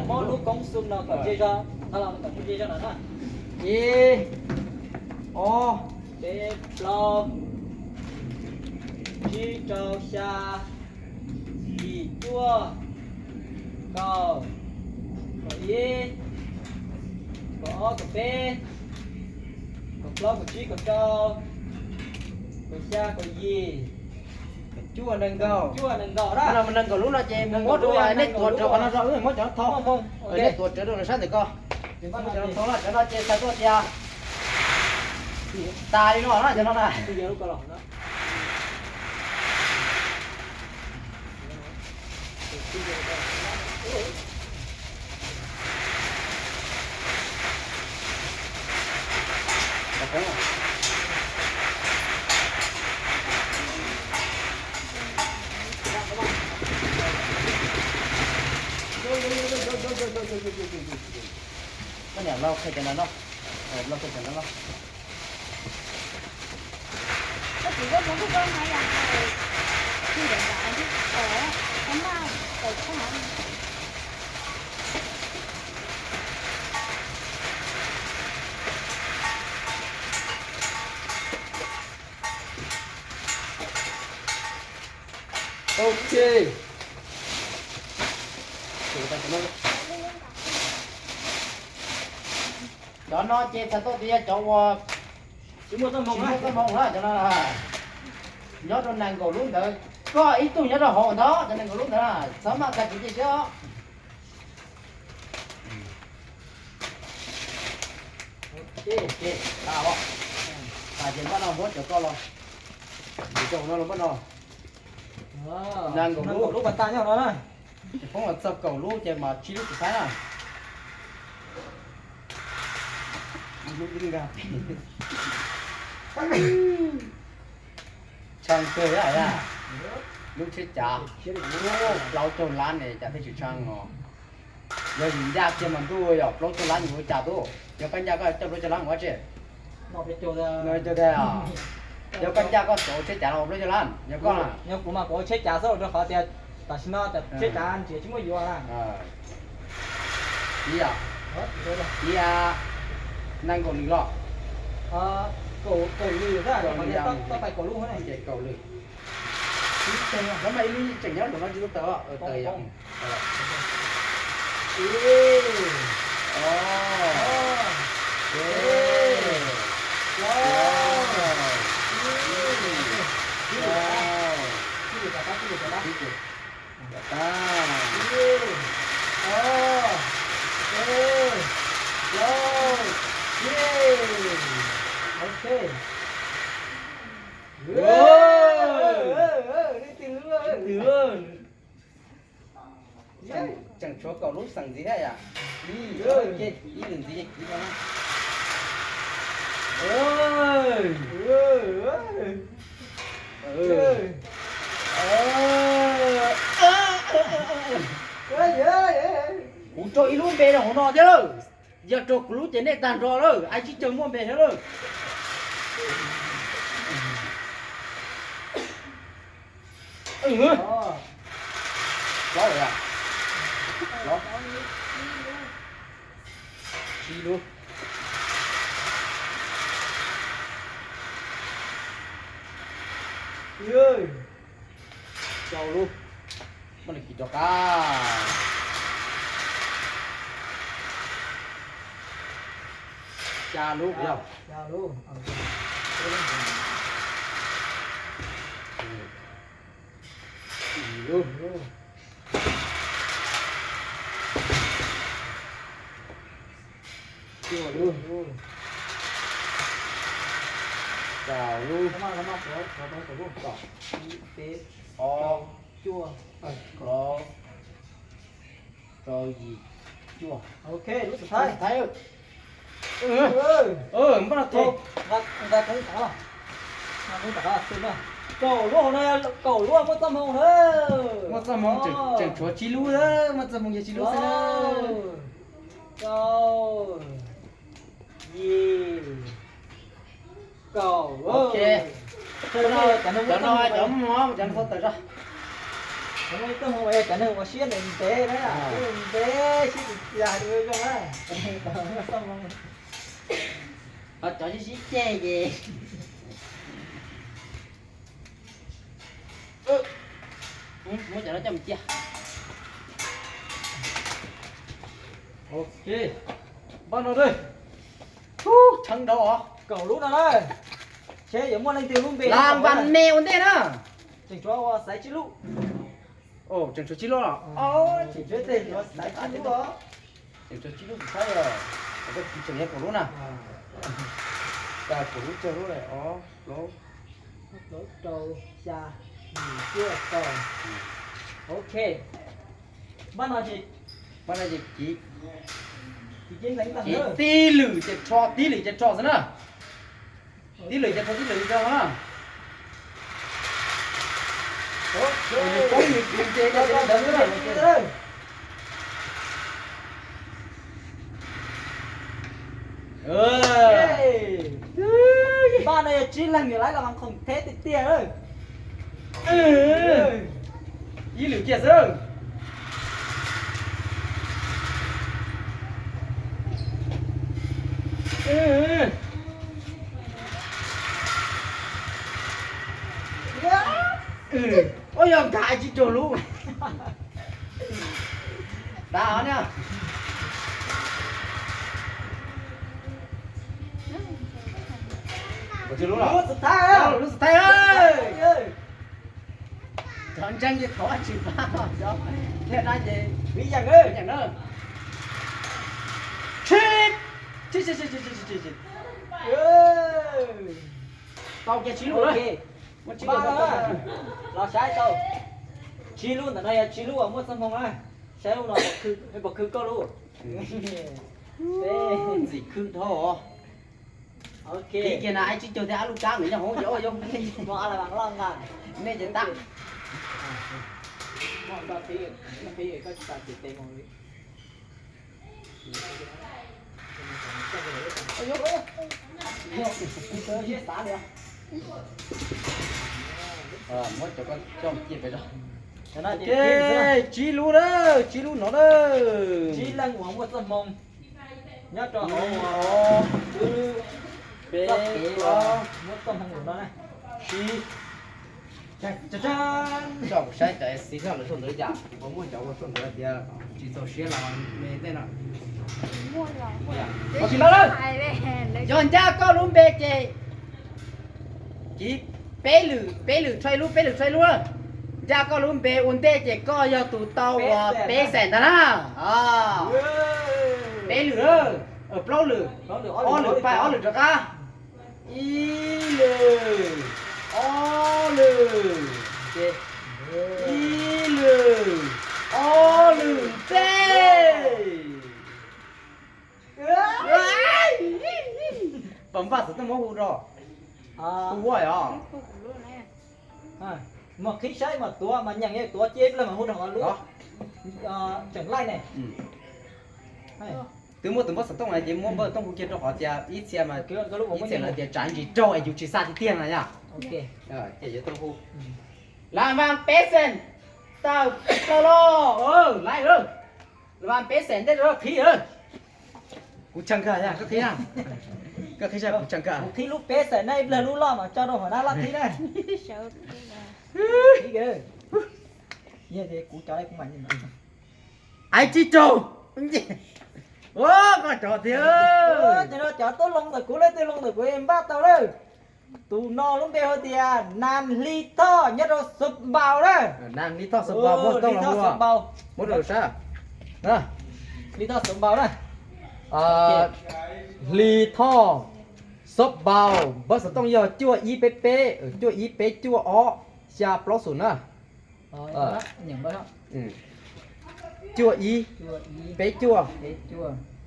Muab lub koob xum no kom ze zog, no los kom ze zog no na. Ib, ob, peb, plaub, tsib, rau, xya, yim, cuaj, kaum, kaum ib, kaum ob, kaum peb, kaum plaub, kaum tsib, kaum rau, kaum xya, kaum yim, cuaj, nees nkaum. Nees nkaum lub no ces mus muab rau nej tuav rawv qhov no rau, muab cov no thau. Nej tuav rawv rau sab ntawm ko. Muab cov no thau na, cov no ces xav tuaj tias tas li no na, cov no na. Koj niam, los qhia cov no no, los qhia cov no no. Ok. Cov no ces txhais tau tias yog cov uas tsis muaj txoj hmoo na, cov no nyob rau nees nkaum lub ntawd, koj ib tug nyob rau hauv ntawd, cov nees nkaum lub ntawd na, txhob maj tag kev cia siab os. Tas ces npaj no muab cov koj los, cov no los npaj no. Nees nkaum lub pas tas nyob no na. Ces poob los txog kaum lub ces mas tsib lub tsis faib na. Ib lub twb nkag pem. Tshee kawg thiab a. Lub tsheb cav plaub caug lab ne cas thiaj tsis tshee os. Yog yus ncaj kiag mas ntuj yog plaub caug lab yus ua cas tub? Yog koj ncaj koj coj plaub caug lab mus ua tsi? Yog koj ncaj koj xov tsheb cav los plaub caug lab, yog koj na? Yog kuv mas kuv ua tsheb cav xwb rau qhov tias tam sim no tsheb cav nrhiav tsis muaj yuav na. Ib, ib, nees nkaum lwm los? Kaum lwm, kaum lwm, kaum lwm. Ib, ib lub tseem nyob rau no tsis tau tawm. Ib, ob, peb, plaub, tsib, tsib, tsib, tsib, tsib, ob, peb, plaub, tsib. Ok. Leej twg lub? Tseem tshuav kaum lub xeem ntxiv thiab yom. Ib lwm ntxiv kiv no. Kuv rau ib lub npe rau hauv no thiab lawm. Yog rau kuv lub ces nej tag nrho lawm, ai tsib caug muaj npe thiab lawm. Plaub lawm. Plaub. Tsib lub. Rau lub. Muab nws kis rov qab. Xya lub. Xya lub. Yim lub. Cuaj lub. Kaum lub. Kaum, ib, peb, ob, cuaj, plaub, rau, yim, cuaj. Ok, lub xub thawj. Npaj no tau. Kaum lub hauv no, kaum lub muaj txoj hmoo na. Muaj txoj hmoo, tseem tshuav tsib lub, muaj txoj hmoo yog tsib lub xwb na. Rau, yim, kaum. Ok. Cov no cov muaj, cov no txhob tawm zog. Cov no txoj hmoo, cov neeg ua siab ntev ntev na, ntev siab tsis txias zoo na. Ho cov sib sib ceg ces muab cov no coj mus cia. Ok, npaj no na. Tshee dhau os. Kaum lub no na. Seb yuav muaj leej twg lub npe. Lam Vam Me ua ntej na. Tseem tshuav ua xaiv tsib lub. Tseem tshuav tsib lub los? Tseem tshuav xaiv tsib lub os. Tseem tshuav tsib lub xaiv os. Koj tseem yog kaum lub na. Kaum lub tsawg lub, ob, plaub, rau, xya, yim, cuaj, kaum. Ok. Npaj no ces Ces tib lwm ces rho, tib lwm ces rho xwb na. Tib lwm ces rho tib lwm rau na. Nws poob nws kwv ces ntawd xwb na. Npaj no yog tsib leeg nws laiv los mas khoom theb tiag tiag. Ib lwm kiag xwb. Ua yog nkag tsis raug lub. Dav os na. Lub xwb thaij, lub xwb thaij. Cov ntseeg ces thov tsis pab, cov thiaj na ces ib yam na. Tau kiag tsib lub lawm. Los saib tau. Tsib lub ntawm no yog tsib lub uas muaj txoj hmoo na. Saib lub no puas khwv koj lub. Ntxim khwv dhau os. Qhib kiag na, ib tsib caug thiab ob lub kab nws nyob hauv ces ua zoo. Nej ces tag. Muab cov ko coj cia pem zog. Tsib lub na, tsib lub no na. Tsib leeg uas muaj txoj hmoo nyob rau hauv, wb peb muab txoj hmoo no na. Sib, coj kuv saib cov xib hlob lawv sau ntawv cas, kuv puas muaj cov ua sau ntawv tias tsis txaus siab los me ntej no. Yog ncaj koj lub npe ces kiv peb lwm, peb lwm rho ib lub, peb lwm rho ib lub. Ncaj koj lub npe ua ntej ces koj yog tus tau uas peb xees ntag na. Peb lwm, plaub lwm, ob lwm pais ob lwm rov qab. Ib lwm, ob lwm, ib lwm, ob lwm ntej. Pab npaj xov tooj muab hu rau. Hu ua os. Mas qhib saib mas tuav mas nyeem tuav cia ib pliag mas hu rau qhov lub tseem laij ne. Twb muab tus npaj xov tooj na ces muab npaj xov tooj hu kiag rau qhov tias ib txhia mas ib txhia lawv tias tsav ntsis raug es yus tsis xa tiag tiag na yom. Ces yuav tau hu. Las vas peb xees tawm plaws los, laiv lawm. Las vas peb xees ntej rau qhib. Kuv tshee kawg, koj qhib, koj qhib saib kuv tshee kawg. Kuv qhib lub peb xees na, ib pliag lub loj mas tso rau hauv na, loj qhib na. Qhib kawg. Kuv cov kuv mam Ais tsib raug. Ua koj rov tiag. Ces no cov tuaj loo ntawm kuv, leej twg loo ntawm kuv npaj tau lawm. Tus no lub npe hu tias Nas Hli Thoj nyob rau Xub Npaus na. Nas Hli Thoj Xub Npaus, muab xov tooj los hu, muab rau sab. Hli Thoj Xub Npaus na. Hli Thoj Xub Npaus, npawb xov tooj yog cuaj ib peb peb, cuaj ib peb cuaj ob, xya plaub xum na. Cuaj ib, peb cuaj,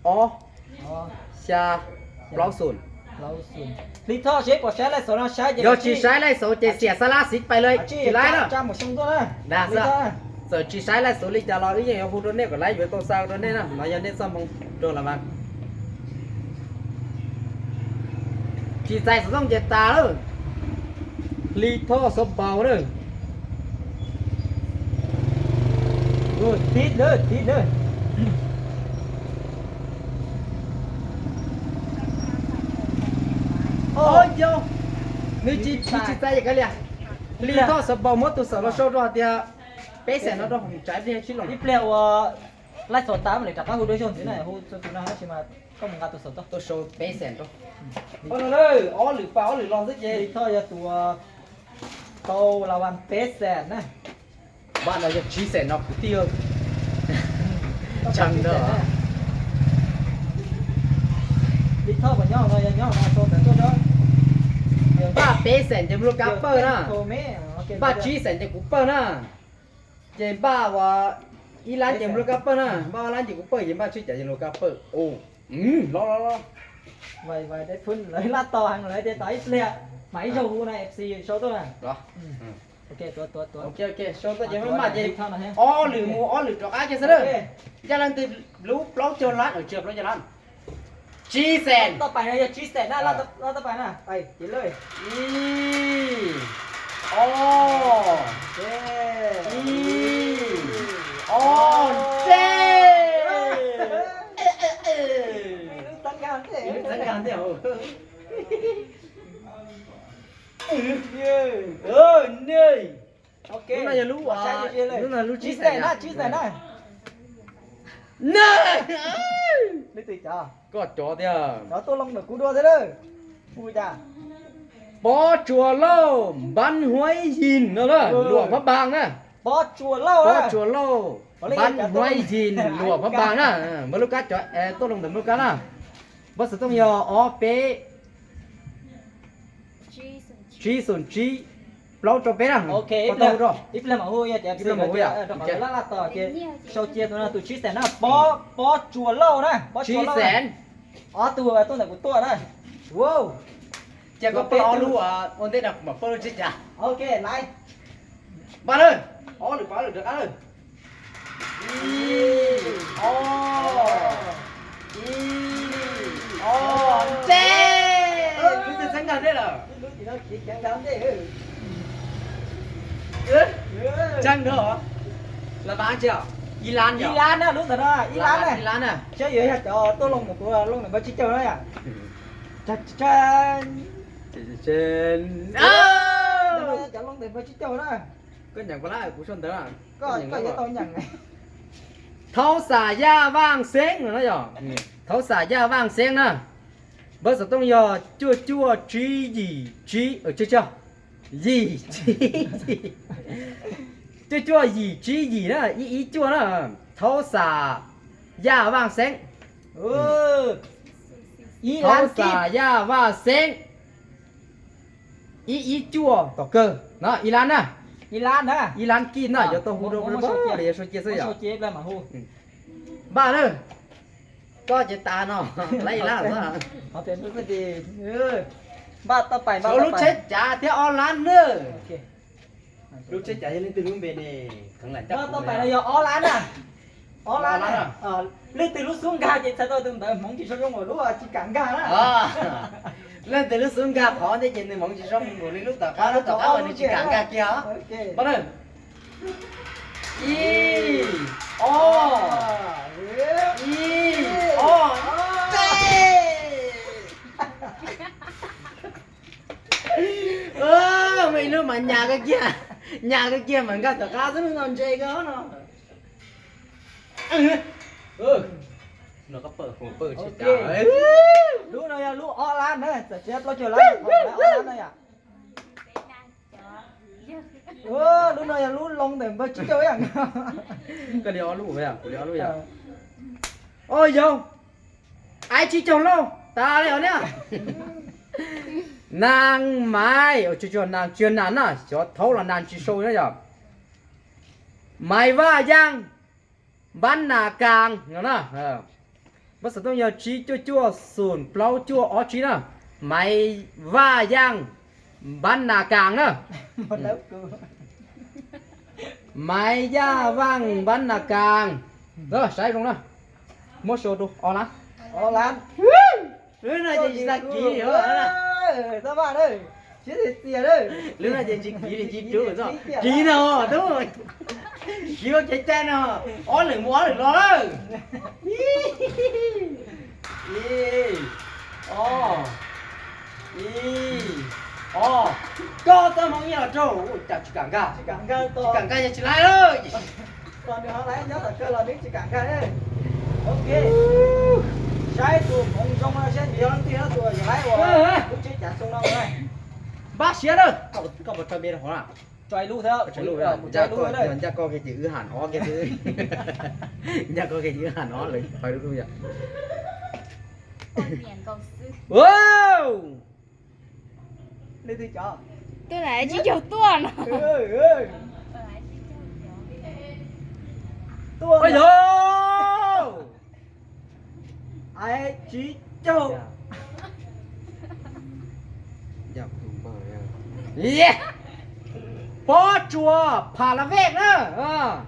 ob, xya, plaub xum. Yog tsis saib laij xauv ces xiam xa lab xiv pais lawm, tsis laib na. Txawm tsis saib laij xauv li cas los wb yeej yuav hu rau nej kom laib, yuav tau xa rau nej na, no yog nej txoj hmoo rau las vas. Tsis txais xov tooj ces tas lawm. Hli Thoj Xub Npaus na. Thib na, thib na. Nws tsis, tsis txais kav liam. Hli Thoj Xub Npaus muab tus xawm los sau rau hais tias peb xees no rau hauv tsav ib pliag sib loos. Ib pliag ua laij xauv tas mam li rov qab hu dua zog ntxiv na, hu tus no tab sis mas koj mus nqa tus xauv tuaj. Tuaj sau peb xees rau. Ob lwm pais ob lwm los xwb ces Hli Thoj yog tus tau las vas peb xees na. Npaj no yog tsib xees no kwv tij. Tshee ntag. Hli Thoj puas nyob no, yog nyob no sau ntawv tuaj. Npaj peb xees ces muaj lub kab pawg na. Npaj tsib xees ces kuv pawg na. Ces npaj uas Ib lab ces npaj lub kab pawj na, npaj ob lab ces kuv pawj ces npaj tsib cav ces lub kab pawj. Los los los. Vais vais deb phwb lawv laj tos heev lawv tias tos ib pliag mam ib zaug hu na F C sau tuaj na. Sau tuaj ces maj ces ob lwm mus ob lwm rov qab kiag xwb na. Ncaj leej twg lub plaub caug lab, tsis yog plaub caug lab, tsib xees. Toj pais no yog tsib xees na, laj toj pais na. Ib, ob, ib, ob, tsib. Lub txeeb nkag ntej. Lub no yog lub, lub no lub tsib xees na, tsib xees na. Leej twg cov? Koj cov tiag. Cov tuaj loo ntawm kuv dua thiab lawm. Hu cas? Pob Tsuas Lauj, Npab Huaib Yig no na, Luam Phab Npas na. Pob Tsuas Lauj, Pob Tsuas Lauj, Npab Huaib Yig, Luam Phab Npas na. Npawb lub kab cov tuaj loo ntawm npawb lub kab na. Npawb xov tooj yog ob peb tsib xoom tsib plaub rau peb na. Ib pliag mam hu, ib pliag mam hu, laj laj tos ces sau cia tus tsib xees na, Pob Tsuas Lauj na, Pob Tsuas Lauj. Ob tug tuaj ntawm kuv tuaj na. Ces koj pawj ob lub ua ntej no kuv mam pawj lub tsib cav. Ok, laiv. Npaj na, ob lwm pab lwm rov qab na. Ib, ob, ib, ob, tsib. Lub twg txeeb nkag ntej lawm? Tseeb nrog. Las vas tsi? Ib lab, ib lab na, lub ntawm no ib lab na. Saib yuav yog cov tuaj loo ntawm kuv loo ntawm npawb tsib caug na yom. Cov loo ntawm npawb tsib caug na. Koj nyeem kuv lab kuv sau ntawv. Koj yuav tau nyeem. Thaub Xas Yaj Vaj Xeeb no na yom. Thaub Xas Yaj Vaj Xeeb na. Npawb xov tooj yog cuaj cuaj tsib yim tsib, yim tsib, cuaj cuaj yim tsib yim na, ib ib cuaj na. Thaub Xas Yaj Vaj Xeeb. Thaub Xas Yaj Vaj Xeeb. Ib ib cuaj tom kawg no, ib lab na. Ib lab kij na, yuav tau hu rau, yuav sau cia xwb yom. Npaj na, koj ces tas no, lab ib lab. Npaj tau pais, npaj lub tsheb cav thiab ob lab na. Lub tsheb cav yog leej twg lub npe ne? Npaj tau pais no yog ob lab na. Ob lab na. Leej twg lub xub nkag ces txhais tau tus ntawd hmoov tsis zoo, lub tsis kam nkag na. Leej twg lub xub nkag qhov ntej ces nws hmoov tsis zoo, npaum li lub tom qab, lub tom qab uas nws tsis kam nkag kiag os. Npaj na. Ib, ob, ib, ob, tsib. Muaj ib lub mas nyas kawg kiag, nyas kawg kiag mas nkag tom qab xwb, lub no ntse kawg no. Lub no yog lub ob lab na, txawm tsis yog plaub caug lab, ob lab na yom. Lub no yog lub loo ntawm npawb tsib caug yom. Koj li ob lub, kuv li ob lub yom. Au yau, aib tsib caug lauj, tas li os niam. Nas Maiv, tsis yog nas, tsis yog nas na, xyov thaub los nas tsis sau na yom. Maiv Vaj Yaaj, Npab Nas Kaas no na. Npawb xov tooj yog tsib cuaj cuaj xoom plaub cuaj ob tsib na. Maiv Vaj Yaaj, Npab Nas Kaas na. Maiv Yaj Vaaj, Npab Nas Kaas. Saib zoo na. Muab sau rau ob lab. Lub no ces tsis tau kiv li. Lub no ces tsis kiv li, tsis rub, kiv no, kiv ua kev cai no, ob lwm mus ob lwm los lawm. Ib, ob, koj txoj hmoov nyiaj los rau, cas tsis kam nkag, tsis kam nkag yog tsis laib lawm. Saib tus hmoov zoo no seb nws yog leej twg no, tus yog laib uas lub tsheb cav zoo no. Npaj siab lawm, koj puas tso npe rau hauv na? Tso ib lub thiab, ncaj koj kiag ces wb ham ob kiag xwb. Ncaj koj kiag ces wb ham ob lawm, tso ib lub yom. Leej twg cov? Tuaj na, tsib caug tuaj no. Ua yog, ai, tsib caug. Pob Tsuas Pha La Vej na,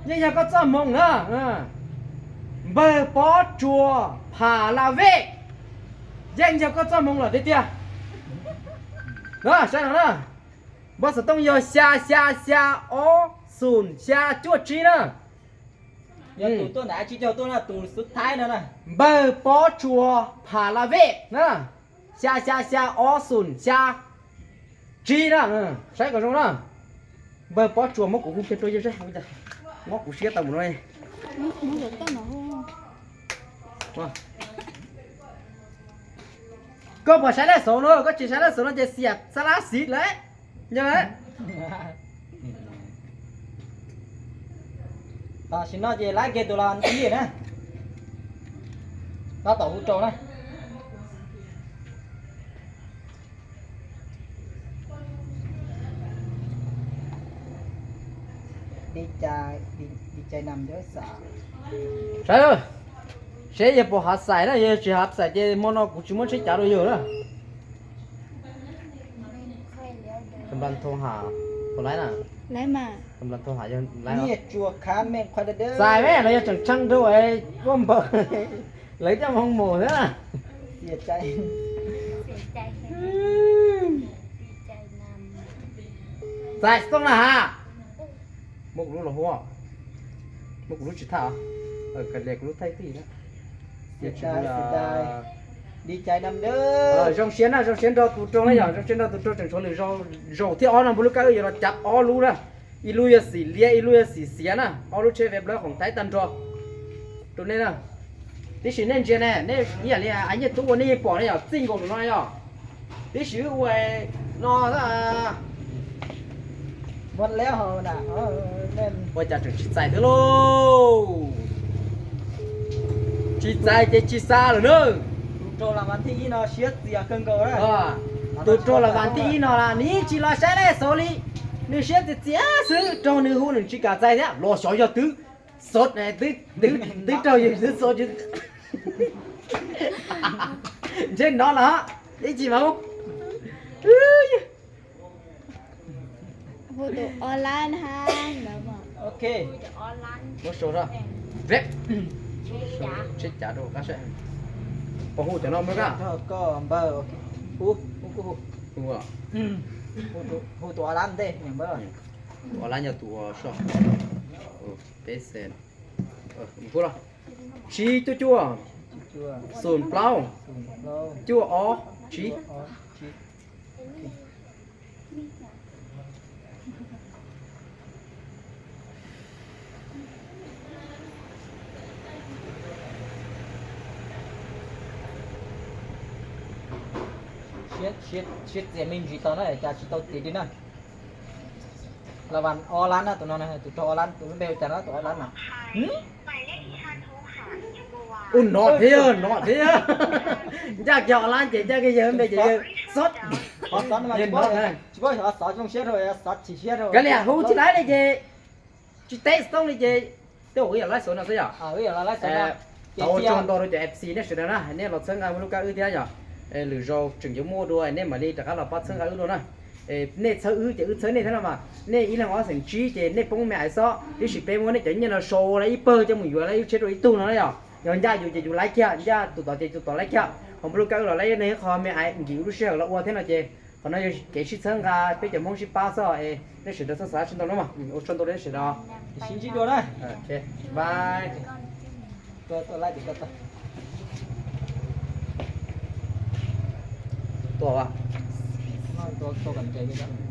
yeej yog koj txoj hmoo na. Npawg Pob Tsuas Pha La Vej, yeej yog koj txoj hmoo lawm tiag tiag. Saib no na, npawb xov tooj yog xya xya xya ob xoom xya cuaj tsib na. Npawg Pob Tsuas Pha La Vej na, xya xya xya ob xoom xya tsib na. Saib kom zoo na. Npawg Pob Tsuas muab kuv hu kiag rau yawg seb, muab kuv siab tau mus no. Koj puas saib laj xauv no? Koj tsis saib laj xauv no ces xiam xa lab xiv lawm. Yog lawm. Tam sim no ces lab kiag tus las ib na, tab tom hu rau na. Saib, seb yog puas hav xais na, yog tsis hav xais ces hmo no kuv tsis muab tsheb cav rau yawg na. Kmb thoo ha, thoo laib na. Kmb thoo ha yog laib. Txais me no yog tseem tsheej rau ua npaws, lawv coj moo mus xwb na. Txais xov tooj na ha. Muab kuv lub los hu, muab kuv lub tsis thaj, kav liam kuv lub thaij tij na. Zoo siab na, zoo siab nrog tus rog na yom, zoo siab nrog tus rog tseem tshuav lwm zaus thiab ob no npawg lub kab wb yuav los cav ob lub na. Ib lub yog xim liab, ib lub yog xim xiav na, ob lub tsheb Veblood khoom Thaib tag nrho rau nej na. Tib si nej ntsia ne, nej ib yam li Nyiaj Tub ua nej yeej pom ne yom, txij nkaus tus no yom. Tib si wb ua no, ua cas tseem tsis txais thiab lauj? Tsis txais ces tsis xa lawm na. Tus rog las vas thib ib no, nws tsis los saib laj xauv li, nws siab txias txias xwb, rog nws hu nws tsis kam txais thiab los xyov yog twb xov, twb raug yus twb xov, ntshe no los ib tsis mas. Hu tus ob lab na. Ok. Muab sau, tsheb cav rau qab seb puas hu cov no npawg. Hu, hu, hu, hu tus ob lab ntej npawg. Tus ob lab yog tus ua soj, peb xees. Hu los, tsib cuaj cuaj, xoom plaub, cuaj ob tsib. Siab txias me ntsis tau na, cas tsis tau txias li na. Las vas ob lab na, tus no tus rog ob lab, tus npe hu cas no tus ob lab no. Ua no thiab, no thiab. Ncaj kiag ob lab ces ncaj kiag yawg npe ces yawg xov. Tsis paub xov zoo siab rau, xov chim siab rau. Kav liam hu tsis laib li ces tsis teb xov tooj li ces tej zaum wb yam laib xauv no xwb yom. Tau ua tsaug ntau rau cov F C nej sawv daws na, nej los txhawb nqa lub kab wb thiab yom. Lwm zaus tseem yuav muaj dua nej mam li rov qab los pab txhawb nqa wb dua na. Nej txhawb wb ces wb txhawb nej thiab no mas. Nej ib leeg ob xees tsib ces nej poob me aiv xwb, tiam sis peb muab nej cov nyiaj no sau ua ib pawg coj mus yuav ib lub tsheb rau ib tug no na yom. Yog ncaj yus ces yus laib kiag, ncaj tus tod ces tus tod laib kiag. Ho npawg lub kab wb los laib nej ib qho me aiv nkim wb lub sij hawm los ua thiab no ces qhov no yog kev sib txhawb nqa peb cov Hmoob sib pab xwb es nej sawv daws txhob xav dab tsi ntau no mas. Ua tsaug ntau rau nej sawv daws. Sib ntsib dua na. Bye. Tua, tua kam ntses.